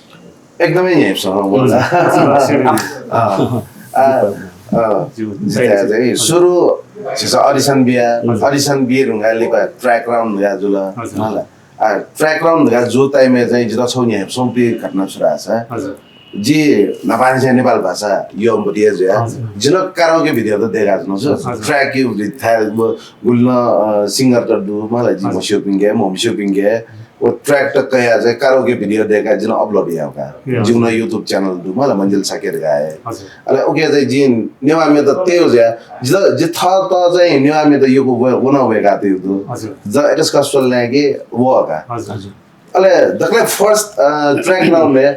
एकदमै न्ह्याइपुसे वल। हजुर, हजुर, हजुर। अँ, अँ, अँ, ज्यू, जितः चाहिँ सुरु झीसं audition बिया, हजुर। Audition बिये धुंकाः लिपा track round धकाः जुल। हजुर। मला। आ, track round धकाः जूगु time-य् चाहिँ जितः छगू न्ह्याइपुसे वंपिं घटना छु धाःसा, हजुर। जि न्हापांनिसें नेपाल भाषा यःम्ह बडे जुया। हजुर। जिं नं karaoke video त दय्काच्वनागु छु। हजुर। Track-या थाय् व गुलि नं, अ, singer त दु, मला, जिं हजुर। म्हस्यूपिंके, म्हमस्यूपिंके, व track त कयाः चाहिँ karaoke video दय्काः जिं नं upload याःगु का। ए, हजुर। जिगु नं YouTube channel दु, मला, मन्जिल शाक्य धकाः हे। हजुर। अले उके चाहिँ जिं नेवाः म्येत तयेगु जुया, जि, जि थःत चाहिँ नेवाः म्येत यक्व व-, व नं वय्कातःगु दु। हजुर। द एटस कस्टल न्याय्के वः का। हजुर। हजुर। अले दकलय् first, अ, track round-य्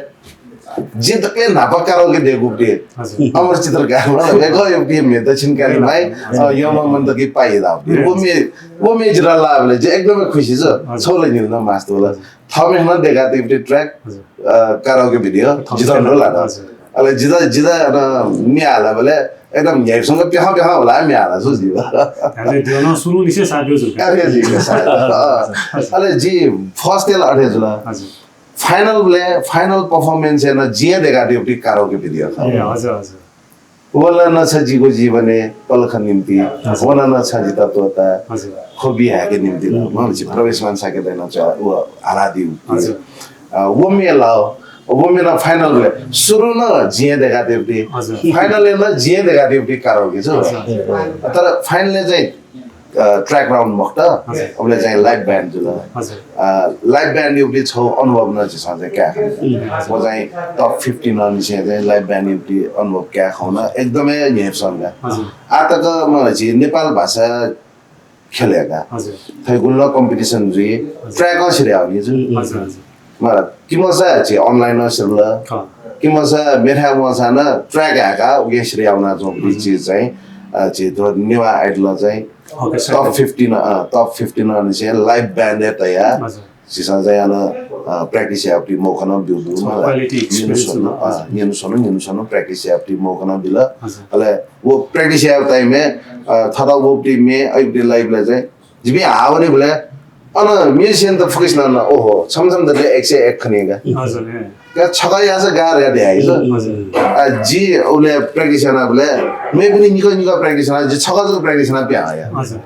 जिं दकलय् न्हापा karaoke दय्कूगु दु। हजुर। अमर चित्रकार, मला, वय्कःया team-य् दक्षिणकाली मां, अ, यःम्ह मनूतय्के पाइ धाःगु दु। व म्ये, व म्ये जितः लाःबलय् जि एकदमै खुसी छु। हजुर। छगू ला न्हिला नं मास्ति वल। हजुर। थःम्हं नं दय्कातःगु track, हजुर। अ, karaoke video, थःम्हं जितः नं ला। हजुर। अले जितः, जितः, अ, म्ये हालाबलय् एकदम न्ह्याइपुसे प्याखं प्याखं वलाः म्ये हालाच्वनागु जि। अले जिं नं सुरुनिसें साथ ब्यूगु छु। अथे जि साथ। अ, अले जि first-य् ला अथे जुल। हजुर। Final-बलय्, final performance-य् नं जिं हे दय्कातःगु karaoke video खः। ए, हजुर, हजुर। वन न छ जिगु जीवनय् पलख निम्ति, हजुर। वन न छ जितः त्वःता, हजुर। ख्वबि हाय्के निम्ति ला, हुँ। मला, जि प्रवेशमान शाक्य दाइनं च्वया व हालादीगु। हजुर। अ, व म्ये ला, व म्ये नं final-बलय् सुरु नं जिं हे दय्कातःगु, हजुर। Final-य् नं जिं हे दय्कातःगु karaoke छु। हजुर, हजुर। तर final-य् चाहिँ अ, track round मखुत, हजुर। अबलय् चाहिँ live band जुल। हजुर। अ, live band-या छगू अनुभव नं झीसं चाहिँ काये खन। हजुर। व चाहिँ top fifty-नं निसें चाहिँ live band-या अनुभव काये खन, एकदमै न्ह्याइपुसे का। हजुर। आः तक मला झी नेपाल भाषा ख्यलय् का। हजुर। थथे गुलि नं competition जुइ, हजुर। Track-ं सिधयावनी जु। हजुर, हजुर। मला, कि मसा झी online-नं सिधल। हाँ। कि मसा मेथाय् वंसां नं track हाय्काः उके सिधयावनाच्वंगु, हजुर। चिज चाहिँ, अ, झी थ्व नेवाः Idol-य् चाहिँ OK, top fifty-नं, अ, top fifty-नं निसें live band-य् तयाः, हजुर। झीसं चाहिँ अन, अ, practice यायेगु मौका नं ब्यूगु दु, मला। Quality न्यनु experience स्वन्हु, अ, हजुर। न्यनु स्वन्हु, न्यनु स्वन्हु practice यायेगु मौका नं बिल। हजुर। अले व practice यायेगु time-य्, अ, थःत वःगु म्ये, अ, live-य् चाहिँ जिपिं हाः वनीबलय् अन musician-त फुक्कसिनं नं, ओहो, छम्ह छम्ह दतले एक सय एक खनी का। हजुर, ए। का छकः याःसा गाः धकाः धयादिल। हजुर। आ, जि उबलय् practice यानाबलय् मेपिनि निकः निकः practice याना, जि छकः जक practice याना पिहां वया। हजुर।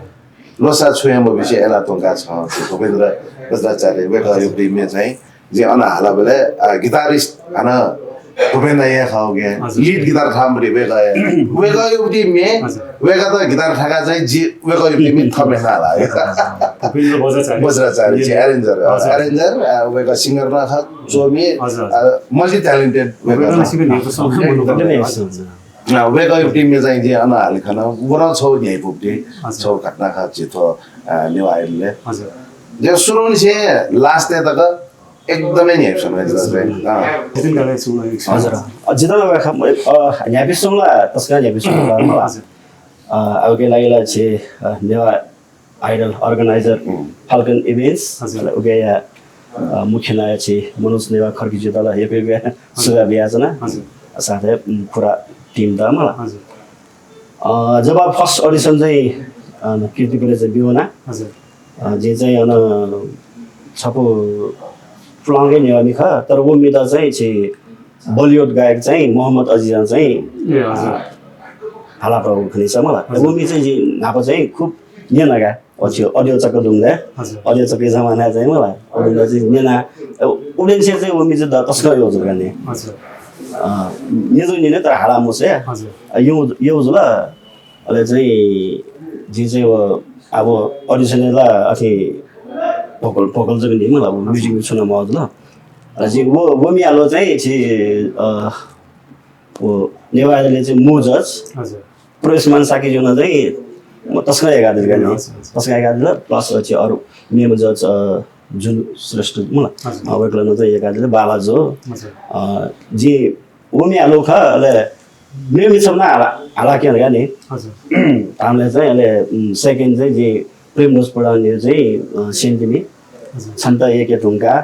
ल्वसा छुं हे मबिसे अय्ला त्वंका छं, भूपेन्द्र बज्राचार्य, वय्कःया म्ये चाहिँ जिं अन हालाबलय्, अ, guitarist हानं भूपेन्द्र दाइ हे खः उके। हजुर। Lead guitar थाःम्ह वय्कः हे। वय्कःया म्ये, हजुर। वय्कःयात guitar थाकाः चाहिँ जि वय्कःया म्ये थःम्हं हाला। भूपेन्द्र बज्राचार्य। बज्राचार्य, जि arranger, अ, हजुर। Arranger, अ, वय्कः singer नं खः, च्वमि, हजुर, हजुर। अ, multi talented वय्कः वय्कः खः। सिबें न्ह्यइपुसे वंगु मनू खः। अ, वय्कःया म्ये चाहिँ जिं अन हाले खन, व नं छगू न्ह्याइपुगु, हजुर। छगू घटना खः झी थ्व, अ, नेवाः Idol-य्। हजुर। जिं सुरुनिसें last-य् तक एकदमै न्ह्याइपुसे वया जितः चाहिँ। अँ। नितिन दाइ, सुरुवात। हजुर। अ, जितः ला वय्कः, अ, न्ह्याइपुसे ला, तसकं न्ह्याइपुसे ला, मला। हजुर। अ, अबलय् लागि ला झी, अ, नेवाः Idol organizer, हुँ। Falcon Events, हजुर। अले उकिया, अ, मुख्य नायः झी मनोज नेवाः खड्गीजुयात ला यक्व यक्व सुभाय् बियाच्वना। हजुर। साथै, उम्, पूरा team-त, मला। हजुर। अ, जब first audition चाहिँ, अ, कीर्तिपुरय् चाहिँ ब्यूगु ना। हजुर। अ, जिं चाहिँ अन छपु पुलांगु हे नेवाः म्ये खः, तर व म्येत चाहिँ झी Bollywood गायक चाहिँ मोहम्मद अजीजं चाहिँ, ए, हजुर। अ, हालातःगु खनी सा मला। हजुर। व म्ये चाहिँ जिं न्हापा चाहिँ खुब न्यना का। अथे audio चक्क दुंगु दे। हजुर। Audio चक्क जमाना चाहिँ मला। Audio चाहिँ न्यना। उबलय् निसें चाहिँ व म्ये चाहिँ तसकं यःगु जुल का नि। हजुर। अ, न्यने न्यने तर हाला मछ्वये। हजुर। अ, यः, यः जुल। अले चाहिँ जिं चाहिँ व अब audition-य् ला अथे vocal, vocal जक नि मला, अब music-य् छुं नं मजू जुल। हजुर, व, व म्ये हालो चाहिँ छि, अ, व नेवाः Idol-या चाहिँ मू judge हजुर। प्रवेशमान शाक्यजुं चाहिँ म तसकं एकादर का नि। हजुर, हजुर। तसकं एकादर plus छि अरू मेम्ह judge, अ, जुन श्रेष्ठ मला। हजुर। अ, वय्कलं चाहिँ एकादर बाला जो। हजुर। अ, जि व म्ये हालो खः, अले मेम्ह छम्ह नं हाला, हाला क्यन का नि। हजुर। तामले चाहिँ अले, उम्, second चाहिँ जि प्रेमध्वज प्रधानया चाहिँ, अ, सेन्टिमी। हजुर। छन्त एके धुंका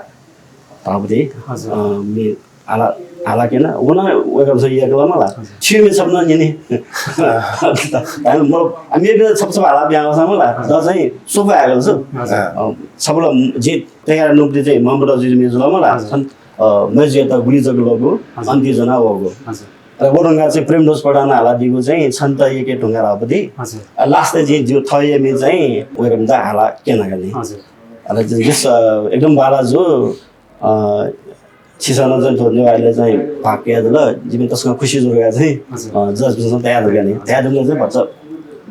धाःगु ति। हजुर। अ, म्ये हाला, हाला क्यन। व नं वय्कःपिन्सं यय्कल मला। हजुर। छि मेम्ह छम्ह नं न्यनी। तामले म, अ, मेपिन्सं छप्पा छप्पा हाला पिहां वःसा मला। हजुर। द चाहिँ सोफा हाय्कल छु। हजुर। अ, छपल जि तयार नुगति चाहिँ मम्बल जुइ मेजु ला मला। हजुर। छन, अ, मय्जुयात गुलि जक लःगु, हजुर। अन्ति जना वःगु। हजुर। अले व धुंका चाहिँ प्रेमध्वज प्रधानं हालादीगु चाहिँ छन्त एके धुंका धाःगु ति। हजुर। अ, last-य् जि, जि थःम्ये चाहिँ वय्कःपिन्त हाला क्यन का नि। हजुर। अले जि, जि, अ, एकदम बाला जो, अ, छिसं नं चाहिँ थ्व नेवाः Idol-य् चाहिँ भाग कयादिल, जिमि तसकं खुसी जू धकाः चाहिँ, हजुर। अ, judge-पिन्सं धयादिल का नि। धयादिल चाहिँ भचा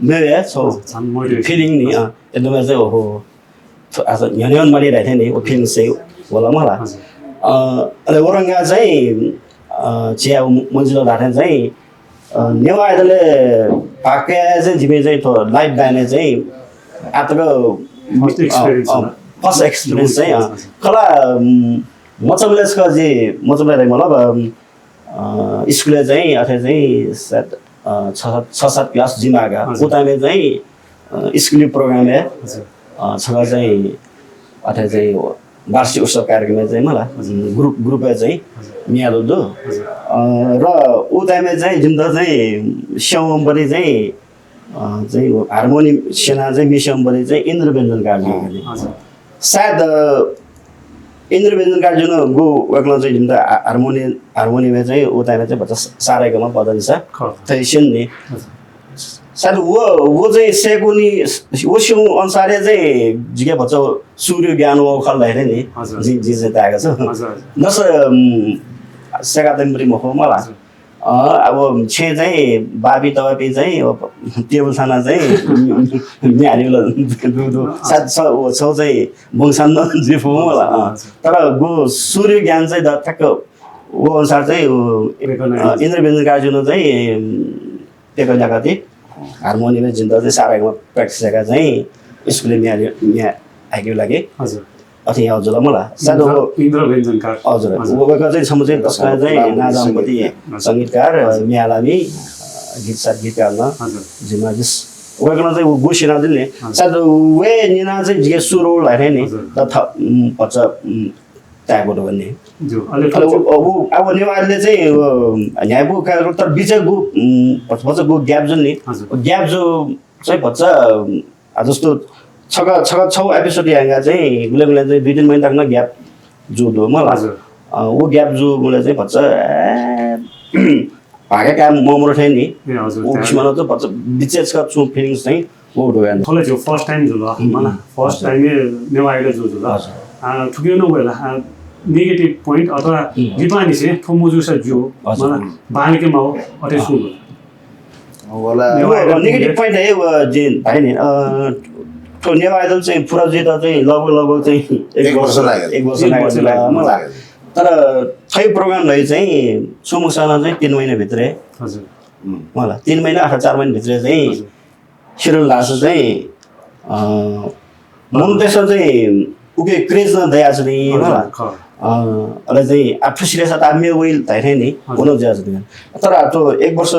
मेगु हे छगू हजुर, झन् motivation। Feeling नि, अ, एकदमै चाहिँ ओहो, थ्व, आः न्ह्यःने माली धाइ थें नि, व feeling चाहिँ वल मला। हजुर। अ, अले व धुंका चाहिँ, अ, झी आः मन्जिल धाइ थें चाहिँ, अ, नेवाः Idol-य् भाग कयाः चाहिँ जिमि चाहिँ थ्व live band-य् चाहिँ आःतक first experience अ, होला। First experience चाहिँ, अ, हजुर। खला, उम्, मचाबलय् छकः जि, मचाबलय् धाइ मतलब, अ, अ, school-य् चाहिँ अथे चाहिँ सायद, अ, छ, छ सात class जुइमाः का। हजुर। उ time-य् चाहिँ, अ, school-या program-य्, हजुर। अ, छकः चाहिँ अथे चाहिँ वार्षिक उत्सव कार्यक्रमय् चाहिँ मला, हजुर। Group, group-य् चाहिँ हजुर। म्ये हालादु। हजुर। अ, र उ time-य् चाहिँ जिमित चाहिँ स्यंवंपति चाहिँ, अ, चाहिँ harmony स्यनाः चाहिँ म्ये स्यंवंपति चाहिँ इन्द्र व्यञ्जनकारजु। हजुर। सायद, अ, इन्द्र व्यञ्जनकारजुं गु वय्कलं चाहिँ जिमित हा-, harmony, harmony-य् चाहिँ उ time-य् चाहिँ भचा सारेगामा पदनिसा खः। थथे स्यन नि। हजुर। सायद व, व चाहिँ स्यंकूनि, व स्यंगु अनुसारय् चाहिँ जिके भचा सुरया ज्ञान वःगु खः ला धाइ थें नि। हजुर। जि, जि चाहिँ ताय्का छु। हजुर, हजुर। नस, उम्, स्यंकातःगु मखु मला। हजुर। अ, अब छेँय् चाहिँ बापिं तवापिं चाहिँ, अब table थानाः चाहिँ म्ये हालेगु ला दु, दु। सायद छ, व छगू चाहिँ वंशां नं जुइ फु मला। अ, हजुर। तर गु सुरया ज्ञान चाहिँ द-, ठ्याक्क व अनुसार चाहिँ व, recognize। अ, इन्द्र व्यञ्जनकारजुं चाहिँ, उम्, प्यकः ल्याकाः ति harmony-य् जिमित चाहिँ सारेगामा practice याकाः चाहिँ school-य् म्ये हाले-, म्ये हायेकेगु लागि। हजुर। अथे याः जुल मला। सायद इन्द्र, व इन्द्र व्यञ्जनकार। हजुर। हजुर। व, वय्कः चाहिँ छम्ह चाहिँ तसकं चाहिँ नांजाःम्ह पति हजुर। संगीतकार, हजुर। म्ये हालामि, अ, गीत साथ गीतकार नं। हजुर। जिम्मा जिस। वय्कलं चाहिँ व गु स्यनादिल नि। हजुर। सायद व हे न्यनाः चाहिँ जिके सुरु धाइ थें नि। हजुर। त थ-, उम्, भचा, उम्, ताय्कू धकाः नि। ज्यू, अले अले व, व, अब नेवाःले चाहिँ, अ, न्ह्याइपु का, तर बिचय् गु, उम्, भचा, भचा गु gap जुल नि। हजुर। Gap जू चाहिँ भचा, उम्, आ, जस्तो छकः, छकः छगू episode यायेगु चाहिँ गुलें गुलें चाहिँ दुई तीन महिना तक नं gap जू दु मला। हजुर। अ, व gap जूबलय् चाहिँ भचा, ए, भागे काये ममरु थें नि। ए, हजुर, व किसिमं चाहिँ भचा बिचय् छकः छुं feelings चाहिँ व दु याना। थ्व ला जिगु first time जुल, हम्म, मला, हम्म। First time-य् नेवाः Idol जू जुल। हजुर। आ, थुकिं नं वय् ला, आ, negative point अथवा हम्म। लिपांनिसें थ्व मजूसा ज्यू, हजुर। मला, हम्म। बांलाके माः, अथे अँ। सुं दु। वला। नेवाः Idol व negative point हे व जिं धाये नि, अ, थ्व नेवाः Idol चाहिँ पूरा जुइत चाहिँ लगभग, लगभग चाहिँ एक एक वर्ष वर्ष लागेल। एक वर्ष एक लागेल वर्ष मला। लागेल। तर थ्व program धइगु चाहिँ छुं मखुसां नं चाहिँ तीन महिना भित्र हे। हजुर। हम्म। मला, तीन महिना अथवा चार महिना भित्र चाहिँ हजुर। Schedule धाःसा चाहिँ, अ, मनूतय्सं चाहिँ उके craze नं दयाच्वनी, हजुर, मला। खः। अ, अले चाहिँ आः थ्व सिधयेसा त आः मेगु वइल धाइ थें नि, हजुर। व नं जुयाच्वनी। तर आः थ्व एक वर्ष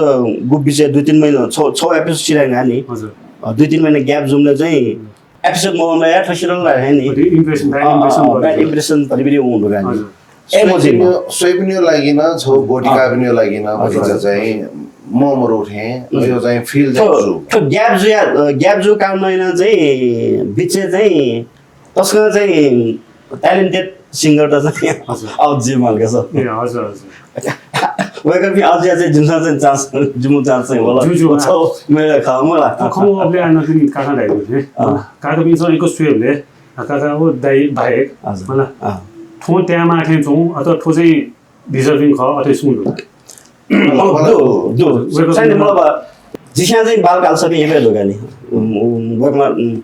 गु बिचय् दुई तीन महिना छगू, छगू episode सिधयेगु नि। हजुर। अ, दुई तीन महिना gap जूबलय् चाहिँ हम्म। Episode मवंबलय् थ्व सिधल धाइ थें नि। बढी impression, bad अ, अ, impression अ, बढी। Bad impression भतिभति वंगु का नि। हजुर। ए, मजिन। स्वयापिनिगु, स्वयापिनिगु लागि नं, छगू बौद्धिकाःपिनिगु लागि नं, हजुर। भतिचा चाहिँ ममरु थें, हम्म। यो चाहिँ feel चाहिँ थ्व, जू। थ्व gap जुया, अ, gap जूगु कारणं यानाः चाहिँ बिचय् चाहिँ तसकं चाहिँ talented singer त चाहिँ हजुर। Out जुइ माल का सर। ए, हजुर, हजुर। वय्कःपिं out जुया चाहिँ जिमिसं चाहिँ chance, जिमिगु chance चाहिँ वल। जू, जू, व हाँ। छगू मेगु खँ मला। थ्व खँ वःबलय् आः नकतिनि काकां धाइगु थें। अँ। काकापिन्सं यक्व स्वयेबलय् आ, काका व दाइ बाहेक, हजुर। मला, अँ। थ्वं तायेमाः थें च्वं, अथवा थ्व चाहिँ deserving खः, अथे सुं दु? अँ, दु, दु। वय्कः चाहिँ मतलब, जिस्यां चाहिँ बालकालसकं यक्व हे दु का नि। उम्, उम्, वय्कलं, उम्,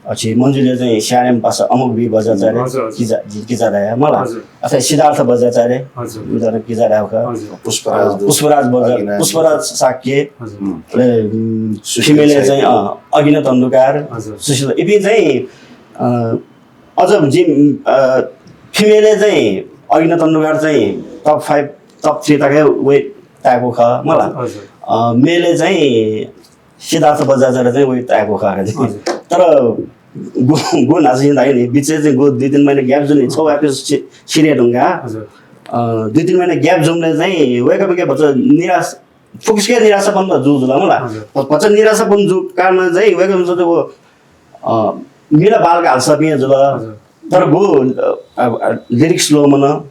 अछि मञ्जुले चाहिँ सिआरएम पासा अमोघवीर बज्राचार्य, हजुर, हजुर। किजा, किजा धाया मला। हजुर। अथवा सिद्धार्थ बज्राचार्य, हजुर। उदाहरण किजा धाया का। हजुर। पुष्पराज अ, दु। पुष्पराज बज्रा-, अघि नाम। पुष्पराज शाक्य, हजुर। हुँ। अले, उम्, सुशील फिमेलय् साहित्य। चाहिँ, अ, अगिना तण्डुकार, हजुर। सुशील, इपिं चाहिँ, अ, अझ जिं, अ, फिमेलय् चाहिँ अगिना तण्डुकार चाहिँ top five, top three तक वइ ताय्‌कू खः मला। हजुर। अ, मेलय् चाहिँ सिद्धार्थ बज्राचार्य चाहिँ वइ ताय्‌कू खः का। हजुर। तर गु, गु न्हाचः जिं धाये नि, बिचय् चाहिँ गु दुई तीन महिना gap जुल नि, छौ episode सि-, सिधये धुंकाः। हजुर। अ, दुई तीन महिना gap जूबलय् चाहिँ वय्‌कःपिं भचा निराश, फुक्कसिके निराशापन जू जुल मला। हजुर। भ-, भचा निराशापन जू कारण चाहिँ वय्‌कःपिं चाहिँ व, अ, मिला बालक हालसापिं जुल। हजुर। तर गु, अ, अ, lyrics slow मन।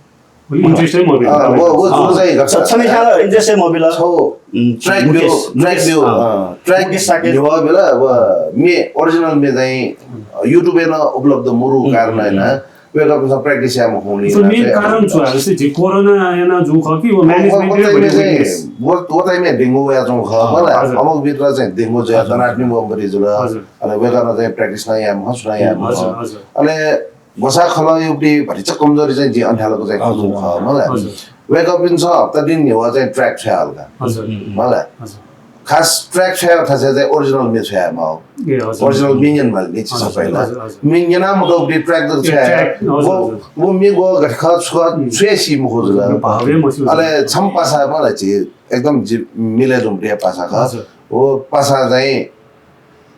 Interest-ै मबिल। अँ, व, व जुन अँ। चाहिँ छ-, छम्हेसिया interest-ै मबिल। छौ उम्, track मुकेश, ब्यो, track मुकेश, ब्यो, अँ। अँ, track मुकेश शाक्य। ब्यो बेला, व मे, original मे चाहिँ, अँ, YouTube-य् नं उपलब्ध मरु उम्, कारण उम्, हैन, उम्। वय्‌कःपिन्सं practice याये मखंनि। So, main चाहिँ कारण छु, जस्तै झी कोरोना याना जू खः कि व व, व, management व time-य् चाहिँ, व, व time-य् डेंगु वयाच्वंगु खः, अँ, मला, हजुर। अमोघवीर चाहिँ डेंगु जुया हजुर। दनाटनी वंबरी जुल। हजुर। अले वय्‌कलं चाहिँ practice नं याये मखं, सुना याये मखं। हजुर, हजुर। अले ग्वसाः खलःयागु भतिचा कमजोरी चाहिँ जिं अन्थ्यालक चाहिँ हजुर। खः, मला। हजुर। वय्‌कःपिन्सं हप्ता दिन न्ह्यः चाहिँ track छ्वया हल का। हजुर। मला। हजुर। खास track छ्वया थासय् चाहिँ original मे छ्वया माः। ए, हजुर। Original मे न्यनेमाल नि, छिसं हजुर, पहिला। हजुर, हजुर। मे न्यना मखंबलय् track दु ए, छ्वया। Track, हजुर, वो, हजुर। वो मे गु घटखट छुं, उम्। छुं हे सी मखु जुल। भावय् मस्यू अले जुल। छम्ह पासा मला झी एकदम झी मिले जुम्ह पासा खः। हजुर। वो पासा चाहिँ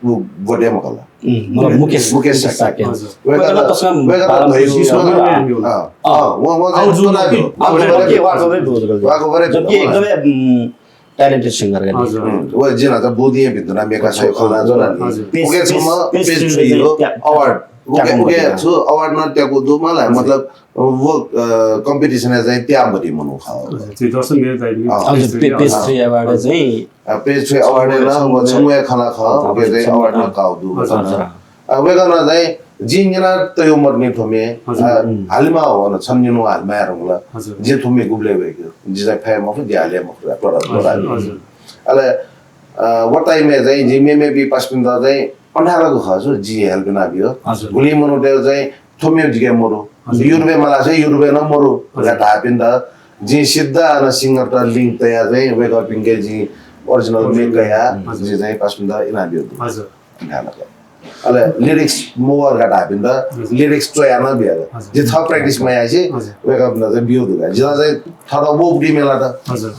वो गोटे मखु ला। उम्, मतलब मुकेश, मुकेश मुकेश शाक्य। शाक्य। हजुर। वय्‌कलं, वय्‌कलं तसकं वय्‌कलं बालम धैगु, खुसी अँ, अँ, अँ, वो, वो चाहिँ आउ जुन तोना कि, भ्यो। आउ जुन वाको कि, वाको भ्यो। वाको भ्यो। जबकि एकदमै, उम्, talented singer का। हजुर। उम्, वो जिं न्हाचः बुदिं भिन्तुना मेका सय खला जुल नि। हजुर। उके पेज, छम्ह पेज, पेज पेज थ्री चाहिँ हो, त्या-, award। उके, त्यागु उके मखु। छु award नं त्यागु दु मला, हजुर। मतलब, वो, अ, competition-य् चाहिँ त्याःम्ह मनू खः। हजुर, झी दर्शन मेहता दाइ नि। अँ। हजुर, पेज पे-, पेज थ्री award चाहिँ अ, पेज थ्री award-य् नं, छम्ह, वो छम्ह खला खः, अँ, उके चाहिँ छम्ह, award नं अँ। काउ दु। हजुर, हजुर। अ, वय्‌कलं चाहिँ जिं न्यना तयु मदुनि थ्व मे, हजुर। अ, हालेमाः हो न, छन्हु निन्हु हालेमाः धुंकल। हजुर। जिं थ्व मे गुबलय् वय्‌कः, जि चाहिँ फय् मखु, जि हाले मखु, त्वरा, त्वरा। हजुर, हजुर। अले, अ, वो time-य् चाहिँ जिं मेमेपिं पासापिन्त चाहिँ अन्हारःगु खः छु, जिं help यानाबियो। हजुर। गुलिं मनूतय्‌त चाहिँ थ्व मे जिके मरु। हजुर। YouTube-य् मला से YouTube-य् नं मरु। हजुर। धकाः धाःपिन्त जिं सिधा अन singer-त link तयाः चाहिँ वय्‌कःपिन्के जिं original मे कयाः हजुर। जिं चाहिँ पासापिन्त इनाबियो दु। हजुर। ध्यान नका। अले lyrics मवः धकाः धाःपिन्त हजुर। Lyrics च्वयाः नं बिया। हजुर। जिं थः practice मयासें हजुर। वय्‌कःपिन्त चाहिँ बियो दु का। जिं चाहिँ थःत वःगु मेला त। हजुर।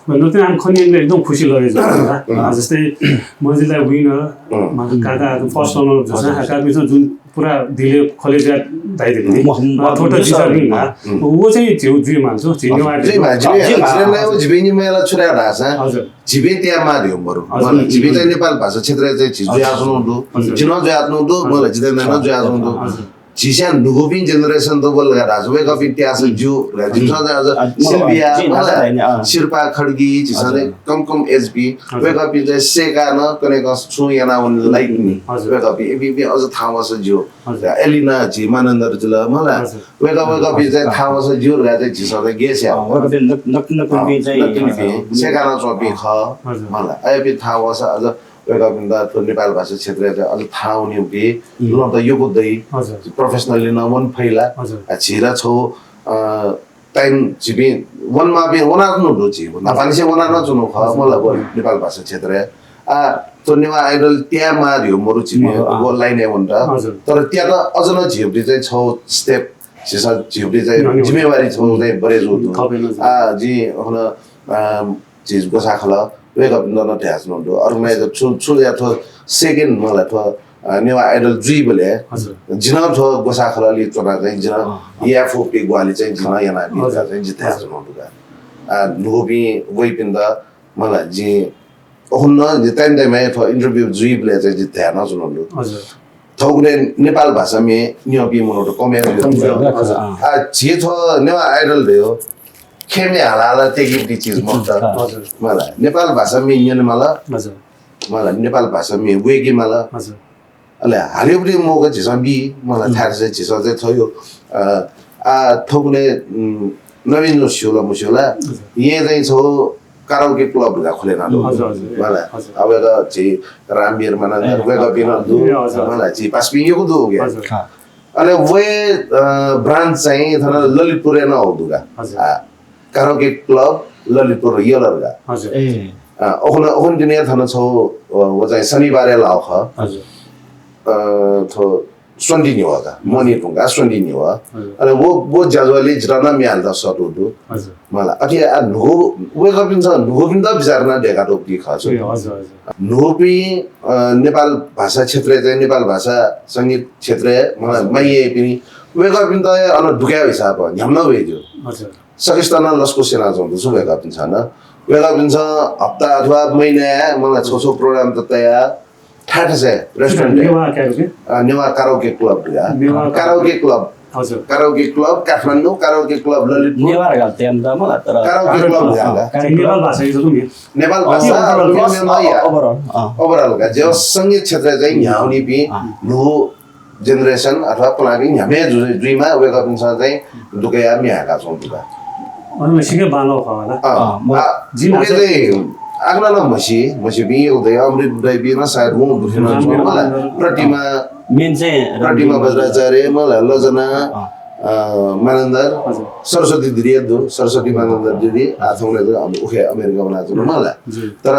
मतलब चाहिँ आम खनियंक एकदम खुसी लगे जुल। अँ। जस्तै मजिला winner, अँ। मा-, काका एकदम first runner up जसा, हजुर। काका मिसा जुन पुरा दिले खले ज्या दाइ दिले। म-, म-, अँ, थोड़ा म-, deserving ना। अँ। वो चाहिँ झीउ जुइ माल छु, झी नेवाः जुइ माल, जुइ माल। जुइ माल। जुइ माल। वो झीपिं मेला छुट्या धासा। हजुर। झीपिं त्यामा धिउ बरु। हजुर। मतलब, झीपिं चाहिँ नेपाल भाषा क्षेत्र चाहिँ झी हजुर। जुया सुनु दु। हजुर। झी नं जुया सुनु दु, हजुर। मतलब, जिते नं जुया सुनु दु। हजुर। झीस्या न्हूगुपिं generation दु बल धकाः धाःसा वय्‌कःपिं त्याःसा ज्यू धकाः झीसं चाहिँ अझ अ, सिल्भिया, झी नाता धाइ नि, अँ। शिल्पा खड्गी, झीसं हजुर। चाहिँ कम कम age-पिं, हजुर। वय्‌कःपिं चाहिँ सय्‌काः नं कन्हय् कस छुं याना वने लायक नि। हजुर। वय्‌कःपिं, इपिं, इपिं अझ थाहां वःसा ज्यू। हजुर। एलिना, झी मानन्धर जुल, मला। हजुर। वय्‌कः, वय्‌कःपिं चाहिँ थाहां वःसा ज्यू धकाः चाहिँ झीसं चाहिँ guess याः। अँ, वय्‌कःपिं नक-, नक-, नकतिनिपिं अँ, चाहिँ, नकतिनिपिं अ, सय्‌काः नं च्वंपिं खः, हजुर। मला। अय्‌पिं थाहां वःसा अझ वय्‌कःपिन्त थ्व नेपाल भाषा क्षेत्रय् चाहिँ अझ थाहां वनीगु कि हुँ। लँ त यक्व दइ। हजुर। Professionally नं वन फइ ला। हजुर। आ, झी ला छौ, अ, time झीपिं वनेमाःपिं वनाच्वनु दु झी। न्हापांनिसें वना नं च्वनु खः, हजुर। मतलब, व नेपाल भाषा क्षेत्रय्। आ, थ्व नेवाः Idol त्यायेमाः धिउ मरु झीपिं, मरु, अँ। व line-य् वनेत। हजुर। तर त्यात अझ नं झीपिं चाहिँ छौ step, झीसं झीपिं चाहिँ न्ह्यःने जिम्मेवारी छौ हुँ। चाहिँ बढे जू दु। थप याना जू। आ, जिं हुन, अ, झी ग्वसाः खलः वय्‌कःपिन्त नं धयाच्वनु दु। Organizer छु, छु या थ्व second मला थ्व, अ, नेवाः Idol जुइबलय् हजुर। जिं नं थ्व ग्वसाः खलःलि च्वना चाहिँ जिं नं अँ। याये फुपिं ग्वाहालि चाहिँ जिं नं यानाबी हजुर। धकाः चाहिँ जिं धयाच्वनु दु का। अ, न्हूपिं वइपिन्त मला जिं अखुन्हु जिं time time-य् थ्व interview जुइबलय् चाहिँ जिं धयाच्वनु दु। हजुर। थौंकन्हय् नेपाल भाषा म्ये न्यंपिं मनूत कम हे जुइ। कम जुइ, हजुर। आ, झी थ्व नेवाः Idol धयो खेमे हाला हाला तेकिपिं चिज मखुत। हजुर। मला, नेपाल भाषा म्ये न्यने माल। हजुर। मला, नेपाल भाषा म्ये वय्‌के माल। हजुर। अले हालेबलय् मौका झीसं बी, मला, हजुर। थाय् झीसं चाहिँ थ्व यो, अ, आ, थौंकन्हय्, उम्, नवीन जो स्यू ला मस्यू ला, हजुर। येँ चाहिँ छौ karaoke club धकाः खोले यानादु। हजुर, हजुर। मला। हजुर। अब वय्कः झी रामवीर मानन्धर, ए, वय्कःपिं नं दु। ए, हजुर, हजुर। मला, झी पासापिं यक्व दु उके। हजुर। हाँ। अले वय्, अ, branch चाहिँ थन ललितपुरय् नं हःगु दु का। हजुर। आ, karaoke club ललितपुर यल धकाः। हजुर। ए। अ, उखुन्हु, उखुन्हु दुने थन छगू, अ, व चाहिँ शनिबारय् लाःगु खः। हजुर। अ, थ्व स्वन्ति न्ह्यः का, मोहनी धुंकाः स्वन्ति न्ह्यः। हजुर। अले व, व ज्याझ्वलय् जितः नं म्ये हालेत सःतूगु दु। हजुर। मला, अथे आ न्हू, वय्कःपिन्सं न्हूपिन्त बिचाः यानाः दय्कातःगु खः छु। ए, हजुर, हजुर। न्हूपिं, अ, नेपाल भाषा क्षेत्रय् चाहिँ, नेपाल भाषा संगीत क्षेत्रय्, मला, हजुर। माया याइपिं, वय्कःपिन्त अन दुकायेगु हिसाबं न्ह्याम्ह नं वये ज्यू। हजुर। सकसितं नं लसकुस यानाच्वंगु दु छु वय्कःपिन्सं नं। वय्कःपिन्सं हप्ता अथवा महिनाय्, मला, छगू छगू program त तयाः, थाय्थासय् restaurant-य्। नेवाः karaoke? अ, नेवाः karaoke club धकाः। Newah karaoke club। हजुर। Karaoke club Kathmandu, karaoke club Lalitpur. नेवाः धकाः त्यहाँ त मला, तर karaoke club धकाः। अँ, karaoke club। नेपाल भाषा अ, अ, overall, अ, overall, अ। Overall का, जे संगीत क्षेत्रय् चाहिँ न्ह्याःवनीपिं अँ। न्हू generation अथवा पुलांपिं न्ह्याम्ह जु-, जुइमा वय्कःपिन्सं चाहिँ दुकायाः म्ये हाय्काच्वंगु दु का। अन सिक्क बांलाःगु खः होला। अँ, अँ, म-, आ, जिं उके चाहिँ आखना नं म्हसी, म्हसीपिं यक्व दइ, अमृत दाइपिं नं सायद वं दुथ्यां नं च्वं मला, प्रतिमा, main चाहिँ प्रतिमा बज्राचार्य, मला, लजना, अँ। अ, मानन्धर, हजुर। सरस्वती दिदी दु, सरस्वती मानन्धर दिदी, आ, थौंकन्हय् त उखे अमेरिका वनाच्वन मला। जी। तर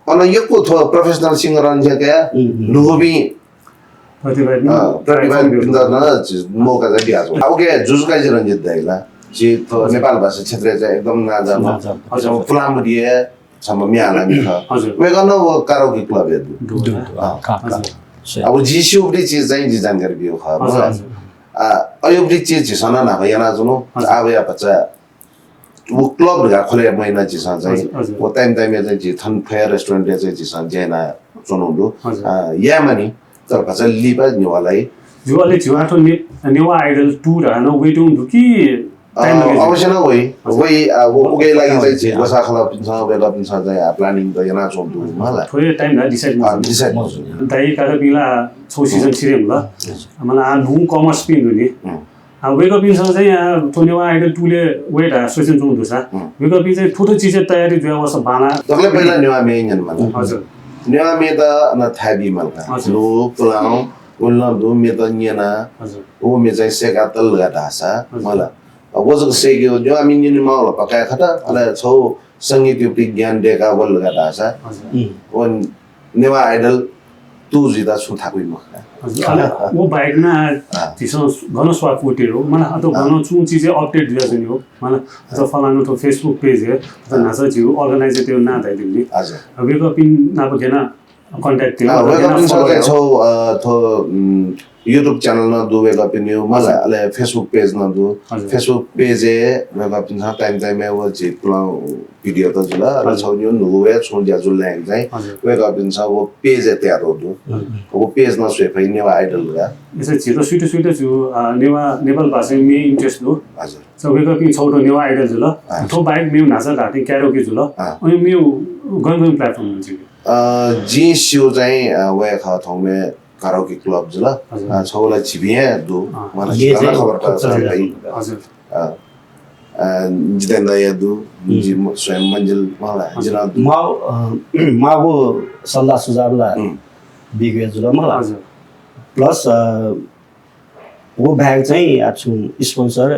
अन यक्व थ्व professional singer अन झ्याकाया हम्म, हम्म। न्हूपिं प्रतिभापिं अँ, प्रतिभापिन्त नं मौका चाहिँ बियाच्वं। आ, उके जुजुकाजी रञ्जित दाइ ला, झी थ्व नेपाल भाषा क्षेत्रय् चाहिँ एकदम नांजाःम्ह। नांजाःम्ह। हजुर। पुलांमुडिया छम्ह म्ये हालामि खः। हजुर। वय्कः नं व karaoke club-य् दु। दु, दु, अँ। हजुर। अब जि स्यूगुलिं चिज चाहिँ जि जानकारी बियागु खः। हजुर, मला। हजुर। आ, अय्गुलिं चिज झीसं नं न्हापा यानाच्वनु। हजुर। आ वया भचा व club धकाः खोले यायेमाःगु यानाः झीसं चाहिँ, हजुर, हजुर। व time time-य् चाहिँ झी थन फया restaurant-य् चाहिँ झीसं ज्या यानाच्वनागु दु। हजुर। अ, यायेमानि, तर भचा लिपा नेवाः लाइ। ज्यू, अले झीगु थ्व ने-, नेवाः Idol two धकाः नं वयेत्यंगु दु कि time अ, लगे जुइ? अवश्य नं वइ। हजुर। वइ, अ, व उके लागि चाहिँ झी हजुर। ग्वसाः खलःपिन्सं, वय्कःपिन्सं चाहिँ, अ, planning त यानाच्वंगु दु, हजुर। मला। थ्व हे time ला decide अ, मजू। Decide मजू। दाइ काकापिं ला छगू season छिरे मला। हजुर। मला आ न्हू कमर्सपिं दु नि। हम्म। आ, वय्कःपिन्सं चाहिँ, आ, थ्व नेवाः Idol two-लय् वये धकाः सोचेच्वंगु दुसा, हम्म। वय्कःपिं चाहिँ थ्व थ्व चिजया तयारी जुया वःसा बांलाः। दकलय् पहिला नेवाः म्ये न्यनेमाल। हजुर। नेवाः म्येत अन थाय् बीमाल का। हजुर। न्हू, पुलां, उलि नं दु, म्येत न्यना, हजुर। व म्ये चाहिँ सय्कातल धकाः धाःसा, हजुर। मला। अब व जक सय्केगु, नेवाः म्ये न्यनेमाःगु ला पक्का खः, अले छगू संगीतया प्रति ज्ञान दय्कावल धकाः धाःसा, हजुर। हम्म। व नेवाः Idol two जुइत छुं थाकुइ मखु का। हजुर, अले व बाहेक नं अँ। झीसं गन स्वापू तये हो, मला, अथवा अँ। गन छुं चिजय् update जुयाच्वनी हो, मला, अथवा फलानु थ्व Facebook page-य्, अथवा अँ। न्हाचः झीगु organizer-तय् नां धयादिल नि। हजुर। अब वय्कःपिं नाप गन contact तये हो, अँ, अथवा गन वय्कःपिन्सं follow चाहिँ तये हो। छगू, अ, थ्व, उम्, YouTube channel नं दु वय्कःपिनिगु, मला, हजुर। अले Facebook page नं दु। हजुर। Facebook page-य् वय्कःपिन्सं time time-य् व झी पुलां video त जुल, अले हजुर। छगू न्हू व छुं ज्या जुल ला चाहिँ हजुर। वय्कःपिन्सं व page-य् तयातःगु दु। हजुर। व page नं स्वये फइ, नेवाः Idol का। यसरी झीत सुइत सुइत झीगु, अ, नेवाः, नेपाल भाषाय् म्ये interest दु। हजुर। So वय्कःपिं छगू थ्व नेवाः Idol जुल। हजुर। थ्व बाहेक मेगु न्हाचः धाःथें karaoke जुल। अँ। अनि मेगु गन गन platform जुल? अ, जिं स्यू चाहिँ, अ, वया खः थौंकन्हय् karaoke club जुल। हजुर। अ, छगू ला झीपिं हे दु। अँ। मला, ये झीत नं चाहिँ खबर पाः खबर पाइ। हजुर। अ, अ, जितेन्द्र दाइ दु, हम्म। जि म-, स्वयं मन्जिल मला, हजुर। जिं नं दु। माउ, अ, माउगु सल्लाह सुझाव ला हम्म। बीगु हे जुल मला। हजुर। Plus, अ, व बाहेक चाहिँ आ छुं sponsor,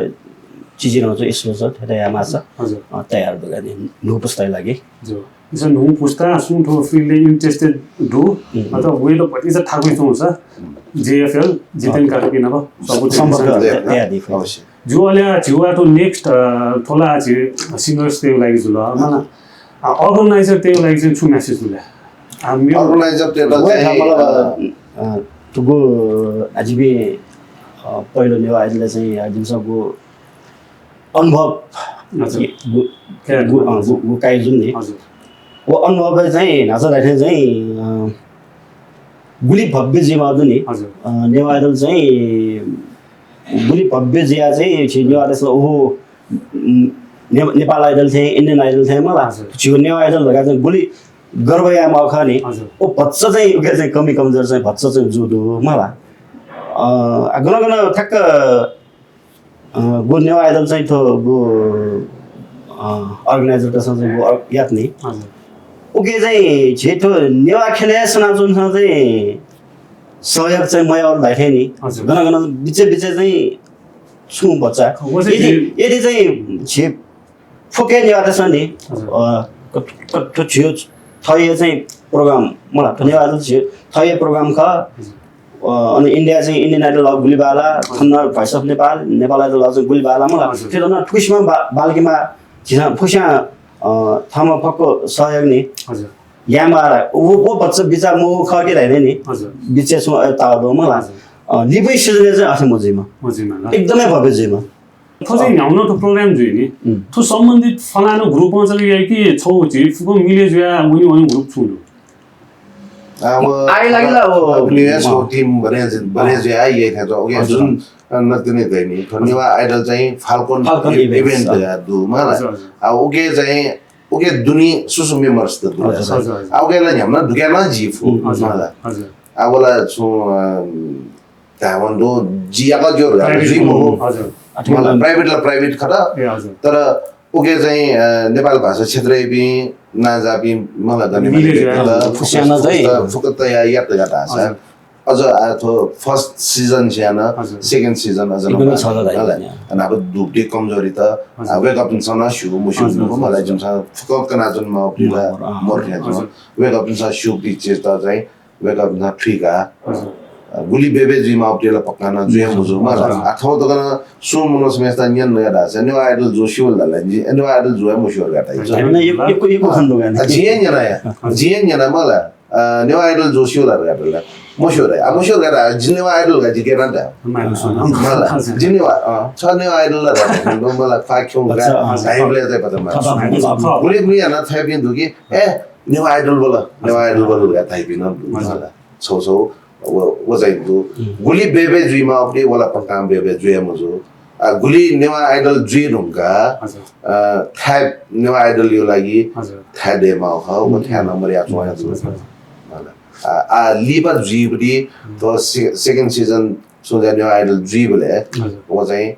चिजि नं चाहिँ sponsor थथे यायेमाःसा, हजुर। अ, तयार दु का नि, न्हू पुस्ताया लागि। ज्यू। इसा न्हू पुस्ता सुं थ्व field-य् interested दु, हम्म। अथवा वय्कःपिन्त भतिचा थाकुइ च्वंसा, हम्म। JFL, जितेन अँ। काकापिं नाप स्वापू सम्पर्क तयादी फइ। अवश्य। ज्यू, अले आ झीगु आ थ्व next, अ, थ्व ला आ झी singers-तय्गु लागि जुल, मला, आ, organizer-तय्गु लागि चाहिँ छु message दु ले? आ, मेगु organizer-तय्त व चाहिँ, मतलब, अ, अ, थुगु आ जिपिं, अ, पहिलो नेवाः Idol-य् चाहिँ आ जिमिसं गु अनुभव हजुर। गु, क्या गु, अ, गु, गु काइ जुल नि। हजुर। व अनुभवय् चाहिँ न्हाचः धाःथें चाहिँ, अ, गुलि भव्य जुइमाः दु नि। हजुर। अ, नेवाः Idol चाहिँ गुलि भव्य जुया चाहिँ झी नेवाःतय्सं ला ओहो, उम्, ने-, नेपाल Idol थें, Indian Idol थें मला। हजुर। झीगु नेवाः Idol धकाः चाहिँ गुलि गर्व यायेमाः खः नि। हजुर। व भचा चाहिँ उके चाहिँ कमी कमजोर चाहिँ भचा चाहिँ जू दु मला। अ, आ गन गन ठ्याक्क अ, गु नेवाः Idol चाहिँ थ्व गु, अ, अ, organizer तसं चाहिँ व अ, यात नि। हजुर। उके चाहिँ झी थ्व नेवाः ख्यलय् सनाच्वंसां चाहिँ सहयोग चाहिँ मयाः धाइ थें नि। हजुर। गन गन बिचे बिचे चाहिँ छुं भचा। खः, व चाहिँ यदि, झी यदि चाहिँ झी फुक्क नेवाःतय्सं नि, हजुर। अ, क-, क-, थ्व झी थःया चाहिँ program मला, थ्व नेवाः झी थःया program खः। हजुर। अ, अनि India चाहिँ Indian Idol ला गुलि बाला, थन Voice of Nepal, Nepal Idol ला चाहिँ गुलि बाला मला। हजुर। थ्व नं थुकिसिमा बा-, बालकिमा झीसं फुक्कसियां, अ, थःम्हं फक्व सहयोग नि। हजुर। याये माः ला, व, व भचा बिचाः मू खः कि धाइ नि। हजुर। बिचे छुं, अ, ताः दु मला। हजुर। अ, लिपा season य् चाहिँ अथे मजुइमा। मजुइमा ला। एकदमै भव्य जुइमा। थ्व चाहिँ अँ। न्ह्याउन थ्व program जुइ नि। उम्। थ्व सम्बन्धित फलानु group मा चाहिँ याइ कि छौ झी फुक्क मिले जुया वने वने group छुं दु। अब आइ लागि ला, अब अब लिएस हो अँ। Team बने, बने अँ। जुया ये थे तो, ओके, हजुर। जुन नतिने दैनी। थ्व नेवाः Idol चाहिँ Falcon Falcon Events, event अँ। या दु, मला। हजुर, हजुर। अब ओके चाहिँ, ओके दुनी सुसु members त दु। हजुर, हजुर, हजुर। अब ओके ला न्ह्याम्न दुक्यान जी फु, उम्। हजुर, मला। हजुर। अब ला छु, अ, धावन दु, जियाका जो Private जुइ मो। हजुर। मला, private ला private खत। ए, हजुर। तर उके चाहिँ, अ, नेपाल भाषा क्षेत्रय् पिं, नांजाःपिं मला दने मिले माने जुया, व्यक्ति त, हजुर। फुस्याना चाहिँ। फुस्याना फुक्क तया यात यात आसा। हजुर। अझ आ थ्व first season स्यान, हजुर। Second season अझ एकदमै नपा। छ जरा होला। या। अनि अब दुब्दे कमजोरी त, हजुर। आ, वेकअप सन स्यू, मुस्यू हजुर, नु, हजुर, मला हजुर। जुन सा फुक्क कना जुन मा उपिला, मर, अँ। मर ख्या हजुर। जुन। वेकअप सन स्यू पिक्चर त चाहिँ वेकअप नं थुइका। हजुर। अ, गुलि बेबे जुइमा उपिला पक्का नं जुया हजुर। मुजु मला। हजुर। आ थौ तक नं सु मुनो समेस्ता न्यन नया दास। नेवाः Idol जो स्यू ला ला, जि नेवाः Idol जो मुस्यू गा ताइ। हजुर। होइन, एक, एक, एक खण्ड गा। आ, जिया न्यना या। हजुर। जिया न्यना मला। अ, नेवाः Idol जो स्यू ला गा ताइ। मुस्यू रा। आ, मुस्यू गा ताइ, जि नेवाः Idol गा जि गेना दा। मानु सुन। मला। हजुर। जि नेवाः, अ, छ नेवाः Idol ला गा। मला, फा क्यों गा। अच्छा, अँ। टाइमले चाहिँ पता मार। खतम। गुलि गुलि याना थाइपिं दुकी, ए, नेवाः Idol बोल, नेवाः Idol बोल या थाइपिं नं दु। हजुर। छौ छौ, व, व चाहिँ दु। हुँ। गुलि बेबे जुइमा उपिं वला पक्का बेबे जुया मुजु। आ, गुलि नेवाः Idol जुइ धुंका, हजुर। अ, थाय् नेवाः Idol यो लागि हजुर। थाय् देमा हो, व हुँ। थाय् नम्बर या चुया हजुर, जुल। हजुर। आ, आ, लिपा जुइबुली, हुँ। तो से-, second season सुजा नेवाः Idol जुइबले, हजुर। व चाहिँ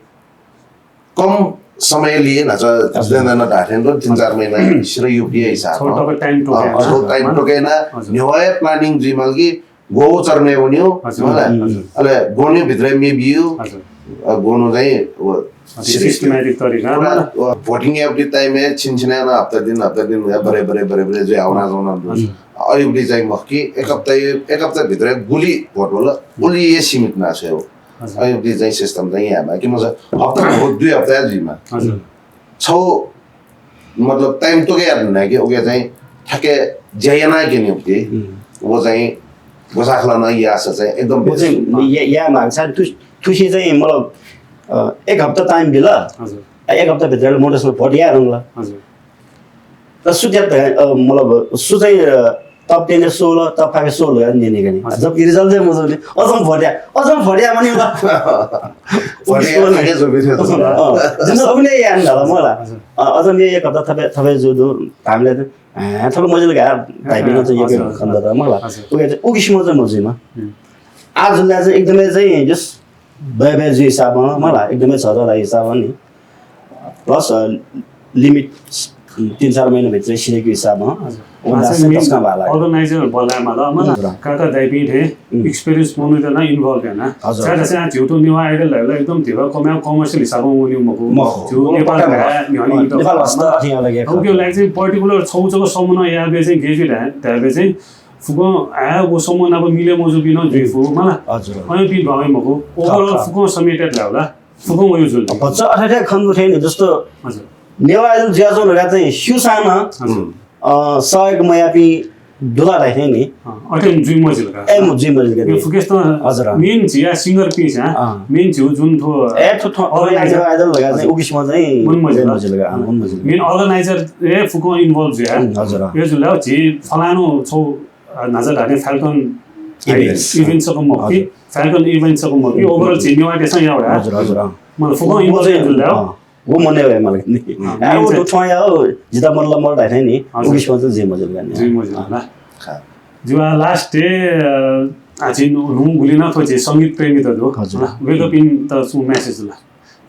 कम समय लिए न्हाचा हजुर। जुदेन न धाथें दो तीन चार महिना सिर युपिया हिसाब छौ हो। टक time टोके अँ, ना। छौ time टोके ना हजुर। न्ह्यवया planning जुइ माल कि गो चरने वन्यो, हजुर। मला। हजुर। अले गोन्यो भित्र मे बियो, हजुर। अ, गोन्यो चाहिँ वो हजुर, सिर systematic तरिका, पूरा, मला। वो voting या उपिं time ए छिन छिन ना हप्ता दिन, हप्ता दिन या बरे, बरे, बरे, बरे जो आवना जाना दु। हजुर। अयुबली चाहिँ मखकी एक हप्ता, एक हप्ता भित्र गुली vote होला, उली ये सीमित ना छे हो। हजुर। अयुबली चाहिँ system चाहिँ या मा, कि मजा हप्ता हो, दुई हप्ता या जुइमा। हजुर। छौ, मतलब, time तोके याद ना कि, ओके चाहिँ, ठ्याक्कै ज्या याना कि नि उके, हुँ। वो चाहिँ, गोसाखला ना या सा चाहिँ, एकदम वो चाहिँ, बेसी। या, या माग छ, थु-, थुसी चाहिँ, मतलब, अ, एक हप्ता time बिल। हजुर। आ, एक हप्ता भित्र मोटरसाइकल भोट या रंगला। हजुर। त सु ज्यात, अ, मतलब, सु चाहिँ, अ, top ten ए सोल, top five ए सोल यार नेने गनी। हजुर। जबकि result चाहिँ मजो नि। अझम भोट या, अझम भोट या मनी ला। भोट या, आगे जो बिथे। अ, जिन उगने यान धाला मला। हजुर। अ, अझम ये एक हप्ता थपे, थपे जो दु, धामले त, अ, थपे मजिल गा, टाइपिङ चाहिँ हजुर। एक खण्ड त मला। हजुर। उगे चाहिँ, उगे सिमो चाहिँ मजिमा। हुँ। आज जुल्ला चाहिँ एकदमै चाहिँ just बे, बे जुइ हिसाबमा, मला, एकदमै छ, छ हिसाबमा नि। Plus, अ, limit तीन चार महिनाभित्र सिधेको हिसाबमा, हजुर। उन्नाइस सय मेन तस्का भाला। Organizer बल्ला मला, मला, हजुर। काका दाइपिं थे, हुँ। Experience मनु जना involve याना। हजुर। छाय् धाःसा झीउ थ्व नेवाः Idol ला एकदम धिबा कम्या commercial हिसाबमा वन्यु मखु। मखु। झीउ मखु, नेपाल पक्का भा, मखु। न्ह्यःने अँ, इमित नेपाल हस्त अथे याला गे अब के खः। लागि चाहिँ particular छौ छौ समूह या बे चाहिँ गेजु धाये, धाये बे चाहिँ फुकं, आ, वो समूह नाप मिले मजु बिन जुइ फु, मला। हजुर। अयं पिं भावे मखु। खः, Overall खः। फुकं समेटेर धाउला। फुकं वयु जुल। भचा अथे अथे खंगु थें नि, जस्तो हजुर। नेवाः Idol ज्याझ्वः लगा चाहिँ स्युसां नं, हजुर। अ, सहयोग मयापिं दुला धाइ थें नि। अँ, अथे जुइ मजिल का। ए, म जुइ मजिल का। फुकेस त हजुर, अँ। Main झिया singer पिं छ, अँ। Main झिउ जुन थो ए, थो, थो, organizer नेवाः Idol लगा चाहिँ उकिसमा चाहिँ मन मजिल जुइ का। मजिल का, अँ, मन मजिल का। Main organizer ए फुकं involve जुया। उम्, हजुर, अँ। ए जुल झी फलानु छौ अ, न्हाचा धाने Falcon Events। Events सकम मखु कि, हजुर। Falcon Events सकम मखु कि, overall झी नेवाः देशं यावया। हजुर, हजुर, अँ। मतलब, फुकं वो involve चाहिँ, जुल ला। अँ, वो मने वया मला नि। अँ, आ, वो चाहिँ तो थ्वया हो, जिता मतलब मल धाइ नि, हजुर। उकिसमा चाहिँ जुइ मजिल का नि। जुइ मजिल का। अँ। जुवा last day, अ, आ, झी नु-, नुगुलिं थ्व झी संगीत प्रेमी त दु। हजुर। अ, वेकअप इन त सु message ला।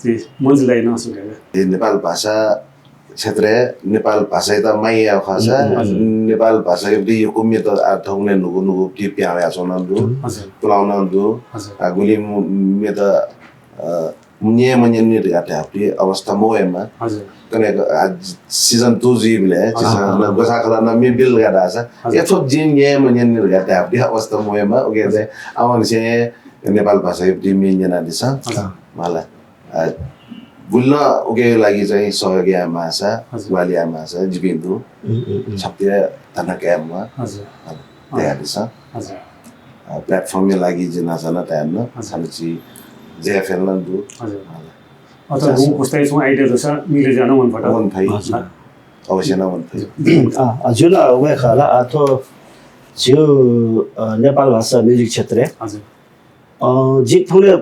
जी, मजिलाई न सुनेगा। ए, नेपाल भाषा क्षेत्रय् नेपाल भाषायात माया याःगु खःसा, उम्, उम्। नेपाल भाषायागु यक्व म्येत आः थौंकन्हय् न्हूगु न्हूगु ति पिहां वयाच्वनागु दु, हजुर। पुलांगु दु। हजुर। आ, गुलिं म्येत, अ, न्यने मन्यने धकाः धायेगु अवस्था मवयेमा। हजुर। कन्हय्, आ, season two जुइबलय्, हजुर। झीसं न ग्वसाः खलः नं म्ये बिल धकाः धाःसा, हजुर। यथोत जिं न्यने मन्यने धकाः धायेगु अवस्था मवयेमा। उकिं चाहिँ आः वंनिसें नेपाल भाषायागु म्ये न्यनादिसँ। हजुर। मला। अ, गुलिं नं उकिया लागि चाहिँ सहयोग यायेमाःसा, हजुर। ग्वाहालि यायेमाःसा, जिपिं दु। उम्, उम्, उम्। छपु हे धन्दा काये म्वाः। हजुर। अ, हजुर। तयार दिसँ। हजुर। अ, platform या लागि जिं नापं नं तयार नं। हजुर। अले छि ज्या फय् नं दु। हजुर। अ, अथवा अच्छा। गुगु पुस्ताय् छुं idea दुसा मिले जुयाः नं वने फत। वने फइ। हजुर। अवश्य नं वने फइ। अ, अ, ज्यू ला, वय् खः ला, अ, थ्व झीगु, अ, नेपाल भाषा music क्षेत्रय्। हजुर। अ, जिं थौंकन्हय्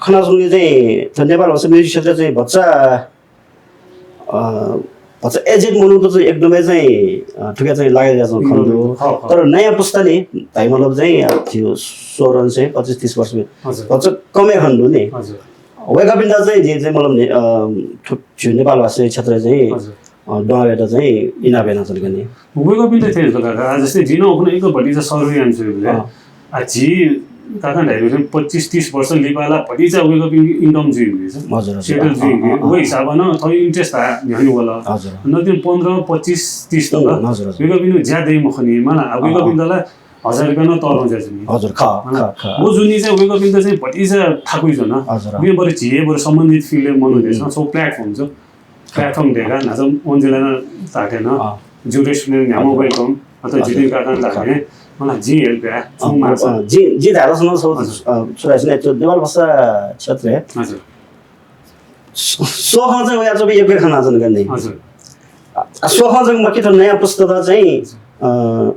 खनाच्वंगु चाहिँ थ्व नेपाल भाषा music क्षेत्रय् चाहिँ भचा, अ, भचा aged मनूत चाहिँ एकदमै चाहिँ, अ, थुके चाहिँ लागे जुयाच्वंगु खने दु। खः, खः। तर नयाँ पुस्ता नि, धाइ मतलब चाहिँ, अ, थ्व सोह्र निसें पच्चिस तीस वर्ष हजुर। भचा कम हे खने दु नि। हजुर। वय्कःपिन्त चाहिँ जिं चाहिँ मतलब नि, अ, थ्व झीगु नेपाल भाषा क्षेत्रय् चाहिँ हजुर। अ, दुहां वयेत चाहिँ इनाप यानाच्वना नि। वय्कःपिन्त थथे जुल का, जस्तै जिं नं उखुन्हु एक भतिचा survey यानाच्वनागुबलय्, अँ। आ, झी काकां धाइगु थें पच्चिस तीस वर्ष लिपा ला भतिचा वय्कःपिनिगु income जुइगु, हजुर, हजुर। Settle अँ, जुइगु, अँ, अँ, व अँ। हिसाबं नं थःगु interest न्ह्यःने वल। हजुर। नकतिनि पन्ध्र, पच्चिस, तीस तक। अँ, हजुर, हजुर। वय्कःपिनिगु ज्या दइ मखुनि, मला, आ, अँ, अँ। वय्कःपिन्त ला हजार रुपियाँ नं तःधं जुइ जुनि। हजुर, खः, मला, खः, खः। व जुनि चाहिँ वय्कःपिन्त चाहिँ भतिचा थाकुइ जुल। हजुर। उकिं बरु झी हे बरु सम्बन्धित field या मनूतय्सं उम्। छगू platform छु। Platform दय्काः न्हाचः अञ्जिलां नं धाःथें नं, अँ। जिगु restaurant न्ह्याम्ह हजुर। Welcome, अथवा हजुर। जितिन काकां धाःथें, मला, जिं help याये, अँ, छुं माःसा। अँ, जिं, जिं धाःसा नं छगू, हजुर। अ, छु धाःसा नं थ्व नेपाल भाषा क्षेत्रय् हजुर। स्व-, स्वखं चाहिँ वयाच्वंपिं यक्व खँ ल्हानाच्वंगु नि। हजुर। अ, स्वखं चाहिँ मखु, थ्व नयाँ पुस्तात चाहिँ, अ,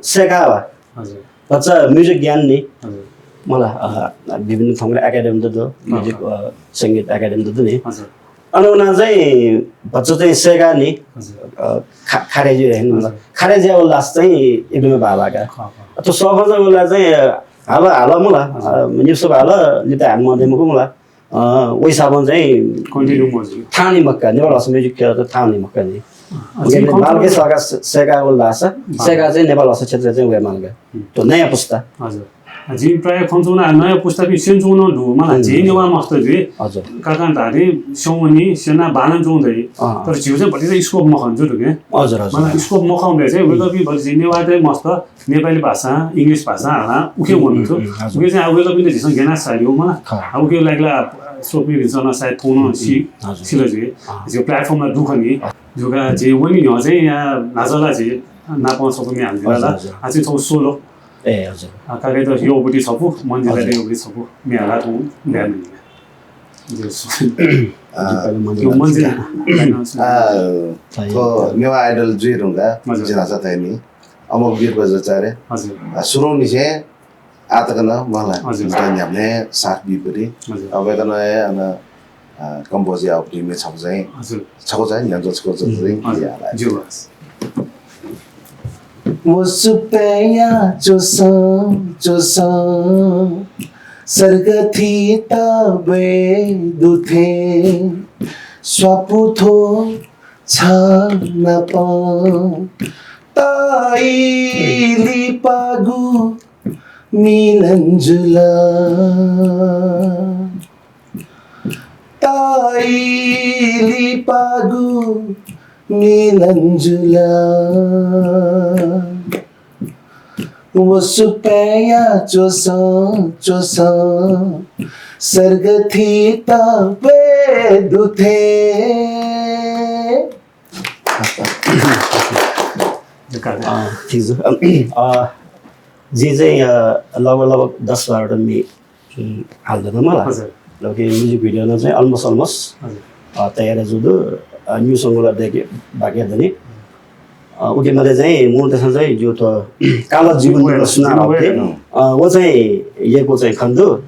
सय्काः वा। हजुर। भचा music ज्ञान नि। हजुर। मला, अ, विभिन्न ठाउँमा academy त दु, अँ, music, अँ। अ, संगीत academy त दु नि। हजुर। अन वनाः चाहिँ भचा चाहिँ सय्काः नि, हजुर। अ, खा-, खारेजी हे नि, मतलब, हजुर। खारेजी याःगु लासा चाहिँ एकदमै बांलाः का। खः, खः। अ, थ्व स्वखं चाहिँ वल चाहिँ, अ, हाल, हाल मला, हजुर। अ, निसः हाल, लिपा हानं मदये मखु मला। अ, व हिसाबं चाहिँ continue मजू। थाहां नि मखु का, नेपाल भाषा music क्षेत्र त थाहां नि मखु का नि। अ, उकिं चाहिँ बांलाक continue सय्काः, सय्काः वल धाःसा, हजुर। सय्काः चाहिँ नेपाल भाषा क्षेत्र चाहिँ वये माल का। हुँ। थ्व नयाँ पुस्ता। हजुर। अ, जिं प्रायः खनाच्वना, नयाँ पुस्तापिं स्यनाच्वंगु नं दु, मला, हुँ। झी नेवाः मस्त जुइ। हजुर। काकां धाःथें स्यंवनी, स्यनाः बांलानाच्वंगु दइ। अँ। तर झीगु चाहिँ भतिचा scope मखंनि छु धुंके। हजुर, हजुर। मला, scope मखंबलय् चाहिँ हुँ। वय्कःपिं भतिचा नेवाःतय् मस्त नेपाली भाषां, English भाषां हालाः उखे वंगु दु। उम्, उम्, हजुर। उकिं चाहिँ आः वय्कःपिन्त झीसं ग्यानाः साइलिउ मला। खः। आः उकिया लागि ला स्वपिं भिंसं नं सायद थौं नं सि-, उम्, हजुर। सिल जुइ। अँ। झीगु platform ला दु खनी। अँ। जूगु झी वने न्ह्यः चाहिँ या न्हाचः ला झी नापं छपु म्ये हालादिल ला। हजुर, हजुर। आः चाहिँ थौं solo। ए, हजुर। आः, काकायात यःगुपति छपु, मञ्जिलायात हजुर। यःगुपति छपु म्ये हालाः थौं ब्याहा मनि। हजुर। अँ। मञ्जिला। अँ, थ्व नेवाः Idol जुइ धुंकाः हजुर। जिं न्हाचः धयानि। अमोघवीर बज्राचार्य। हजुर। अ, सुरुंनिसें आः तक नं मला हजुर। जितः न्ह्याबलें साथ बीपति। हजुर। अ, वय्कलं हे अन, अ, compose याःगु म्ये छकः चाहिँ, हजुर। छकः चाहिँ न्ह्यःने छकः चाहिँ हजुर। ज्यू। व सुपाँय् च्वसं च्वसं सर्ग थीत ब्वये दु थें स्वापू थ्व छानापं ताइ लिपागु मिलन जुल। ताइ लिपागु मिलन जुल। व सुपाँय् च्वसं च्वसं सर्ग थीत ब्वये दु थें। अ, ठीक छ। अ, जिं चाहिँ, अ, लगभग, लगभग दस बाह्रवटा म्ये, उम्, हालादिल मला। हजुर। लगभग music video नं चाहिँ almost, almost, हजुर। अ, तयार जुल दु, अ, new song ला दय्के बाकी दनि। अ, उके मध्ये चाहिँ मनूतय्सं चाहिँ जिगु थ्व काला जिगु नुगः सुनां धाःगु, अ, व चाहिँ यक्व चाहिँ खने दु।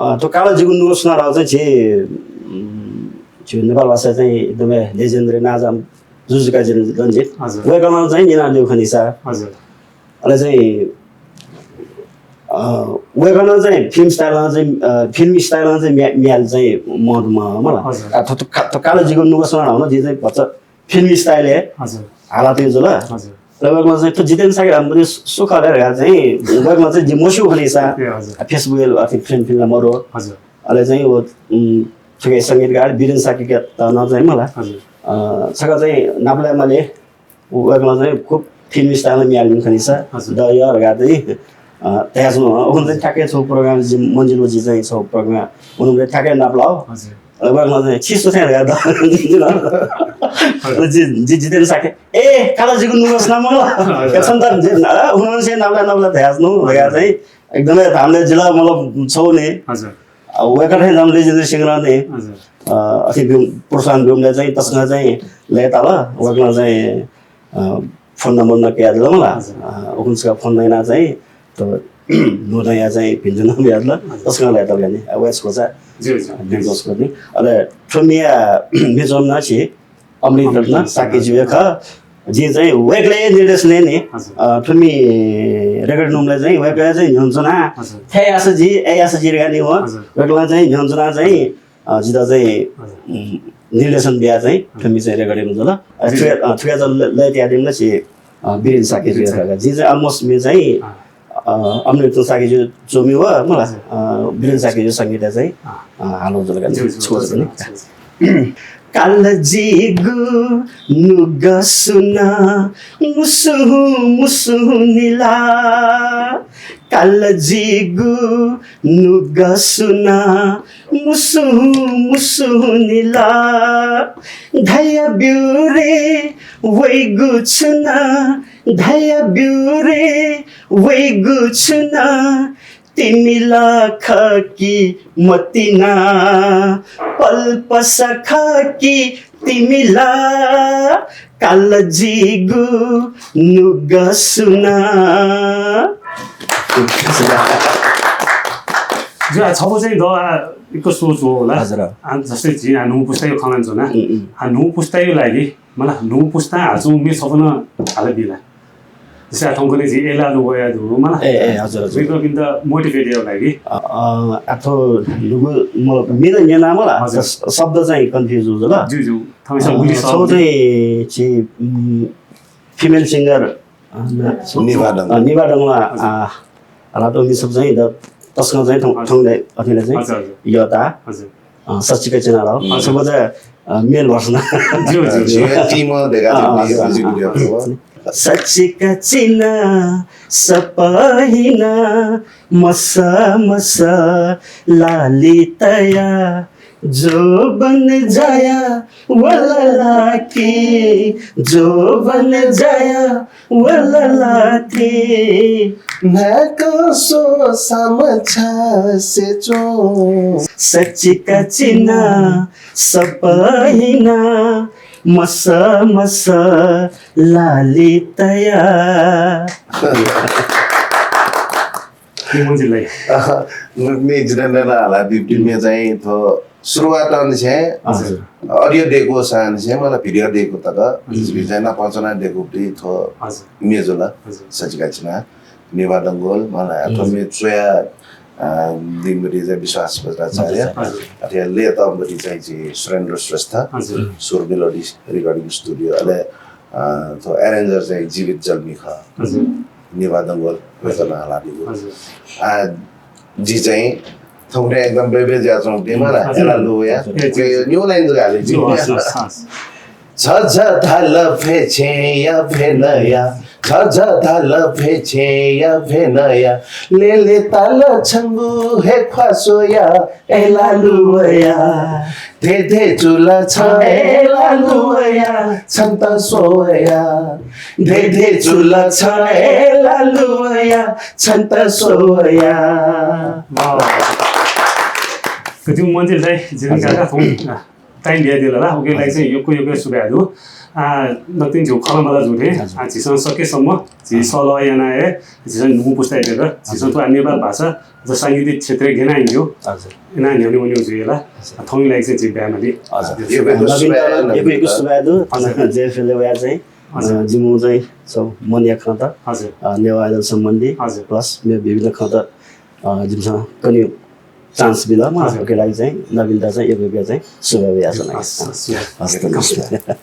अ, थ्व काला जिगु नुगः सुनां धाःगु चाहिँ झी, उम्, झी नेपाल भाषा चाहिँ एकदमै legendary नांजाःम्ह जुजुकाजी रञ्जित। हजुर। वय्कलं चाहिँ न्यनादीगु खनिसा। हजुर। अले चाहिँ, अ, वय्कलं चाहिँ film style नं चाहिँ, अ, film style नं चाहिँ म्ये-, म्ये हाले चाहिँ महत्व मला। हजुर। अ, थ्व, थ्व का-, थ्व काला जिगु नुगः सुनां धाःगु नं जिं चाहिँ भचा फिल्मी style-य् हजुर। हालातया जुल। हजुर। अले वय्कलं चाहिँ थ्व जितेन शाक्य धाःम्ह सु खः धकाः चाहिँ वय्कलं चाहिँ जिं मस्यू खनीसा ए, हजुर। Facebook-य् अथे friend फिल्म मरु। हजुर। अले चाहिँ व, उम्, थुके संगीतकार वीरेन शाक्ययात नं चाहिँ मला। हजुर। अ, छकः चाहिँ नापलाये माले वय्कलं चाहिँ खुब फिल्मी style-य् म्ये हालादीम्ह खनीसा हजुर। द य धकाः चाहिँ, अ, धयाच्वं। उखुन्हु चाहिँ ठ्याक्कै छगू program जि मन्जिल व जि चाहिँ छगू program उखुन्हु चाहिँ ठ्याक्कै नापलाः। हजुर। अले वय्कलं चाहिँ छि सु थें धकाः द हजुर। जि, जि जितेन शाक्य। ए, कालाजीगु नुगः सुनां मला। हजुर। ए, छन्त जि, अ, उखुन्हु चाहिँ नापलाये, नापलाये धयाच्वं धकाः चाहिँ एकदमै धामले जिला मतलब छगू नि। हजुर। अ, वय्कः थें धाःम्ह लेजेन्द्र सिंह नं नि। हजुर। अ, अथे ब्यूम्ह, प्रोत्साहन ब्यूम्ह चाहिँ तसकं चाहिँ लय्ताल। वय्कलं चाहिँ, अ, phone number नं कयादिल मला। हजुर। अ, उखुन्हु छकः phone यानाः चाहिँ थ्व न्हूदँया चाहिँ भिन्तुना बियादिल। हजुर। तसकं लय्ताल नि। अ, वय्कःया छकः चाहिँ ज्यू, ज्यू। अ, न्यंकं छकः नि। अले थ्व म्येया म्ये च्वंम्ह नं छि अमृत रत्न शाक्यजु हे खः। जिं चाहिँ वय्कःया निर्देशन यानाः नि, हजुर। अ, थ्व म्ये record यायेबलय् चाहिँ वय्कःया चाहिँ न्ह्यःने च्वनाः हजुर। थथे यासँ जि, अथे यासँ जि धकाः नि वं। हजुर। वय्कलं चाहिँ न्ह्यःने च्वनाः चाहिँ, अ, जितः चाहिँ, हजुर। उम्, निर्देशन बियाः चाहिँ हजुर। थ्व म्ये चाहिँ record यानाः जुल। अ, जी। थुके, अ, थुके चाहिँ लय्, लय् तयादीम्ह छि, अ, वीरेन शाक्य जु हे खः। जिं चाहिँ almost म्ये चाहिँ, अँ। अ, अमृत रत्न शाक्यजु च्वमि व मला, हजुर। अ, वीरेन शाक्यजु संगीतय् चाहिँ, अँ। अ, हालाः जुल का नि। ज्यू, ज्यू, छकः ज्यू, नि। ज्यू। कालाजीगु नुगः सुनां मुसुहुँ मुसुहुँ निला। कालाजीगु नुगः सुनां मुसुहुँ मुसुहुँ निला। धयाब्यु रे वइगु छु ना, धयाब्यु रे वइगु छु ना, तिमि ला खः कि मतिना, पल्पसा खः कि तिमि ला, कालाजीगु नुगः सुनां। ज्यू, आ, छगू चाहिँ द, आ, एक सोच हो होला। हजुर। आ, जस्तै झी, आ, न्हू पुस्ताया खँ ल्हानाच्वना। उम्, उम्। आ, न्हू पुस्ताया लागि मला, न्हू पुस्तां हालाच्वंगु म्ये छपु नं हालाबी ला? जस्तै आ थौंकन्हय् झी अय् ला लु वया दु मला। ए, ए, हजुर, हजुर। वय्कःपिन्त motivate यायेगु लागि। अ, अ, आ थ्व न्हूगु म-, म्ये नं न्यना मला। हजुर। स-, शब्द चाहिँ confuse जुल। ज्यू, ज्यू। थौंकन्हय् अ, गुलि छगू शब्द। चाहिँ झी, उम्, female singer, अ, न-, निभा डंगोल। अ, निभा डंगोलं, हजुर। अ, हालातःगु म्ये छपु चाहिँ द तसकं चाहिँ थौं, हजुर। थौंकन्हय् अथें ला चाहिँ हजुर, हजुर। यःता। हजुर। अ, सच्चिका चिना ला। हजुर। छपु चाहिँ, अ, male version। ज्यू, ज्यू, ज्यू। ज्यू, team देखा अ, अ, music video। सच्चिका चिना सपहिना मस मस लालि तया जोबन जाया वलला कि, जोबन जाया वलला कि। न्हाय्कं स्वसां मछासे च्वँ। सच्चिका चिना सपहिना मस मस लालि तया। कि मन्जिल दाइ? अ, नुगः म्ये जिं न्यना हालादीपिं म्ये चाहिँ थ्व सुरुवातंनिसें हजुर। Audio दय्कूसांनिसें मला video दय्कू तक हजुर। जिपिं चाहिँ नापं च्वनाः दय्कूपिं थ्व हजुर। म्ये जुल। हजुर। सच्चिका चिना, निभा डंगोल, मला थ्व हजुर। म्ये च्वया, अ, दीम्ह चाहिँ विश्वास बज्राचार्य, हजुर। अथे लय् तःम्ह चाहिँ झी सुरेन्द्र श्रेष्ठ, हजुर। सुर melody recording studio, अले, अ, थ्व arranger चाहिँ जीवित जल्मी खः। हजुर। निभा डंगोल, वय्कलं हालादीगु। हजुर। आ, जि चाहिँ थौंकन्हय् एकदम बेबे जुयाच्वंगु दु मला, हजुर। अय् ला लु वया। हजुर। ए, ज्यू, ज्यू। New line जक हाले जि। ज्यू, हस्, हस्, हस्। झझ धाल फय् छेँया फय् नया, झझ धाल फय् छेँया फय् नया, लेले ताल छंगु हे ख्वाः स्वया, अय् ला लु वया। धे धे चुला छ अय् ला लु वया, छन्त स्वया। धे धे चुला छ अय् ला लु वया, छन्त स्वया। वाह। कति मन्जिल दाइ, जितेन काका, थौं, आ, time बियादिल ला, उकिया लागि चाहिँ यक्व यक्व सुभाय् दु। आ, नकतिनि झीगु खँल्हाबल्हा जू थें, हजुर। आ, झीसं सकेसम्म, झी हजुर। सल्लाह याना हे, झीसं न्हू पुस्तायात, झीसं हजुर। थ्व नेपाल भाषा, झी सांगीतिक क्षेत्रय् गय् याना न्ह्यः, हजुर। गय् याना न्ह्यःने वनेगु जुइ ला। हजुर। आ, थौंया लागि चाहिँ झी ब्याहा माली। हजुर। हजुर। यक्व यक्व नवीन सुभाय्, दादा, यक्व यक्व सुभाय् दु। हजुर। जे फिल्ड वया चाहिँ, हजुर। अ, जिमिगु चाहिँ सब मनया खँत, हजुर। अ, नेवाः Idol सम्बन्धी, हजुर। Plus मेगु विभिन्न खँत, अ, जिमिसं कने chance बिल, म हजुर। उकिया लागि चाहिँ नवीन दाइ चाहिँ यक्व यक्व चाहिँ सुभाय् यानाच्वना। हस्, हस्, हस्। हस्, धन्यवाद।